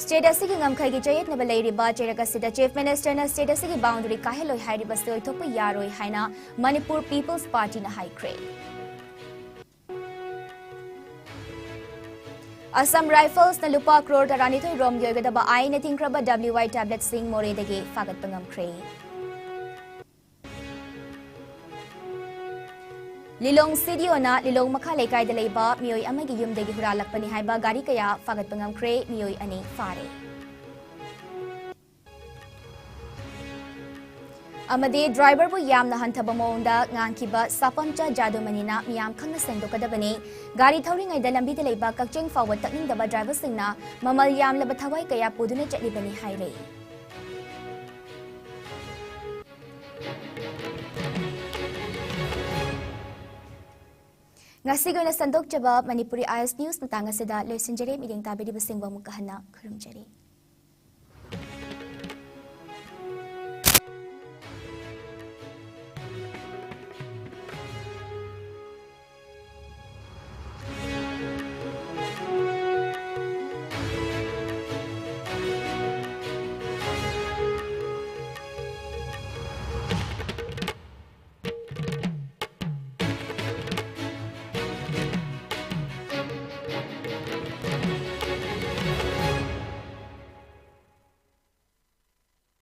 State ꯑꯁꯤꯒꯤ ꯉꯝꯈꯩꯒꯤ ꯆꯌꯦꯠꯅꯕ ꯂꯩꯔꯤꯕ ꯆꯩꯔꯛ ꯑꯁꯤꯗ Chief Ministerꯅ state ꯑꯁꯤꯒꯤ boundary ꯀꯥꯏꯍꯜꯂꯣꯏ ꯍꯥꯏꯔꯤꯕꯁꯤ ꯑꯣꯏꯊꯣꯛꯄ ꯌꯥꯔꯣꯏ ꯍꯥꯏꯅ Manipur People's Partyꯅ ꯍꯥꯏꯈ꯭ꯔꯦ꯫ Assam Riflesꯅ ꯂꯨꯄꯥ ꯀ꯭ꯔꯣꯔ ꯇꯔꯥꯅꯤꯊꯣꯏ ꯔꯣꯝꯒꯤ ꯑꯣꯏꯒꯗꯕ ꯑꯥꯏꯟꯅ ꯊꯤꯡꯈ꯭ꯔꯕ WY tabletꯁꯤꯡ ꯃꯣꯔꯦꯗꯒꯤ ꯐꯥꯒꯠꯄ ꯉꯝꯈ꯭ꯔꯦ꯫ ꯂꯤꯂꯣꯡ CDOꯅ ꯂꯤꯂꯣꯡ ꯃꯈꯥ ꯂꯩꯀꯥꯏꯗ ꯂꯩꯕ ꯃꯤꯑꯣꯏ ꯑꯃꯒꯤ ꯌꯨꯝꯗꯒꯤ ꯍꯨꯔꯥꯜꯂꯛꯄꯅꯤ ꯍꯥꯏꯕ ꯒꯥꯔꯤ ꯀꯌꯥ ꯐꯥꯒꯠꯄ ꯉꯝꯈ꯭ꯔꯦ, ꯃꯤꯑꯣꯏ ꯑꯅꯤ ꯐꯥꯔꯦ꯫ ꯑꯃꯗꯤ driverꯕꯨ ꯌꯥꯝꯅ ꯍꯟꯊꯕ ꯃꯑꯣꯡꯗ ꯉꯥꯡꯈꯤꯕ ꯁꯥꯄꯝꯆꯥ ꯖꯥꯗꯨꯃꯅꯤꯅ ꯃꯤꯌꯥꯝ ꯈꯪꯅ ꯁꯦꯡꯗꯣꯛꯀꯗꯕꯅꯤ꯫ ꯒꯥꯔꯤ ꯊꯧꯔꯤꯉꯩꯗ ꯂꯝꯕꯤꯗ ꯂꯩꯕ ꯀꯛꯆꯦꯡ ꯐꯥꯎꯕ ꯇꯛꯅꯤꯡꯗꯕ driverꯁꯤꯡꯅ ꯃꯃꯜ ꯌꯥꯝꯂꯕ ꯊꯋꯥꯏ ꯀꯌꯥ ꯄꯨꯗꯨꯅ ꯆꯠꯂꯤꯕꯅꯤ ꯍꯥꯏꯔꯤ꯫ ꯉꯁꯤꯒꯤ ꯑꯣꯏꯅ ꯁꯟꯗꯣꯛꯆꯕ ꯃꯅꯤꯄꯨꯔꯤ IAS News ꯃꯇꯥꯡ ꯑꯁꯤꯗ ꯂꯣꯏꯁꯤꯟꯖꯔꯦ꯫ ꯃꯤꯠꯌꯦꯡ ꯇꯥꯕꯤꯔꯤꯕꯁꯤꯡꯕꯨ ꯑꯃꯨꯛꯀ ꯍꯟꯅ ꯈꯨꯔꯨꯝꯖꯔꯤ꯫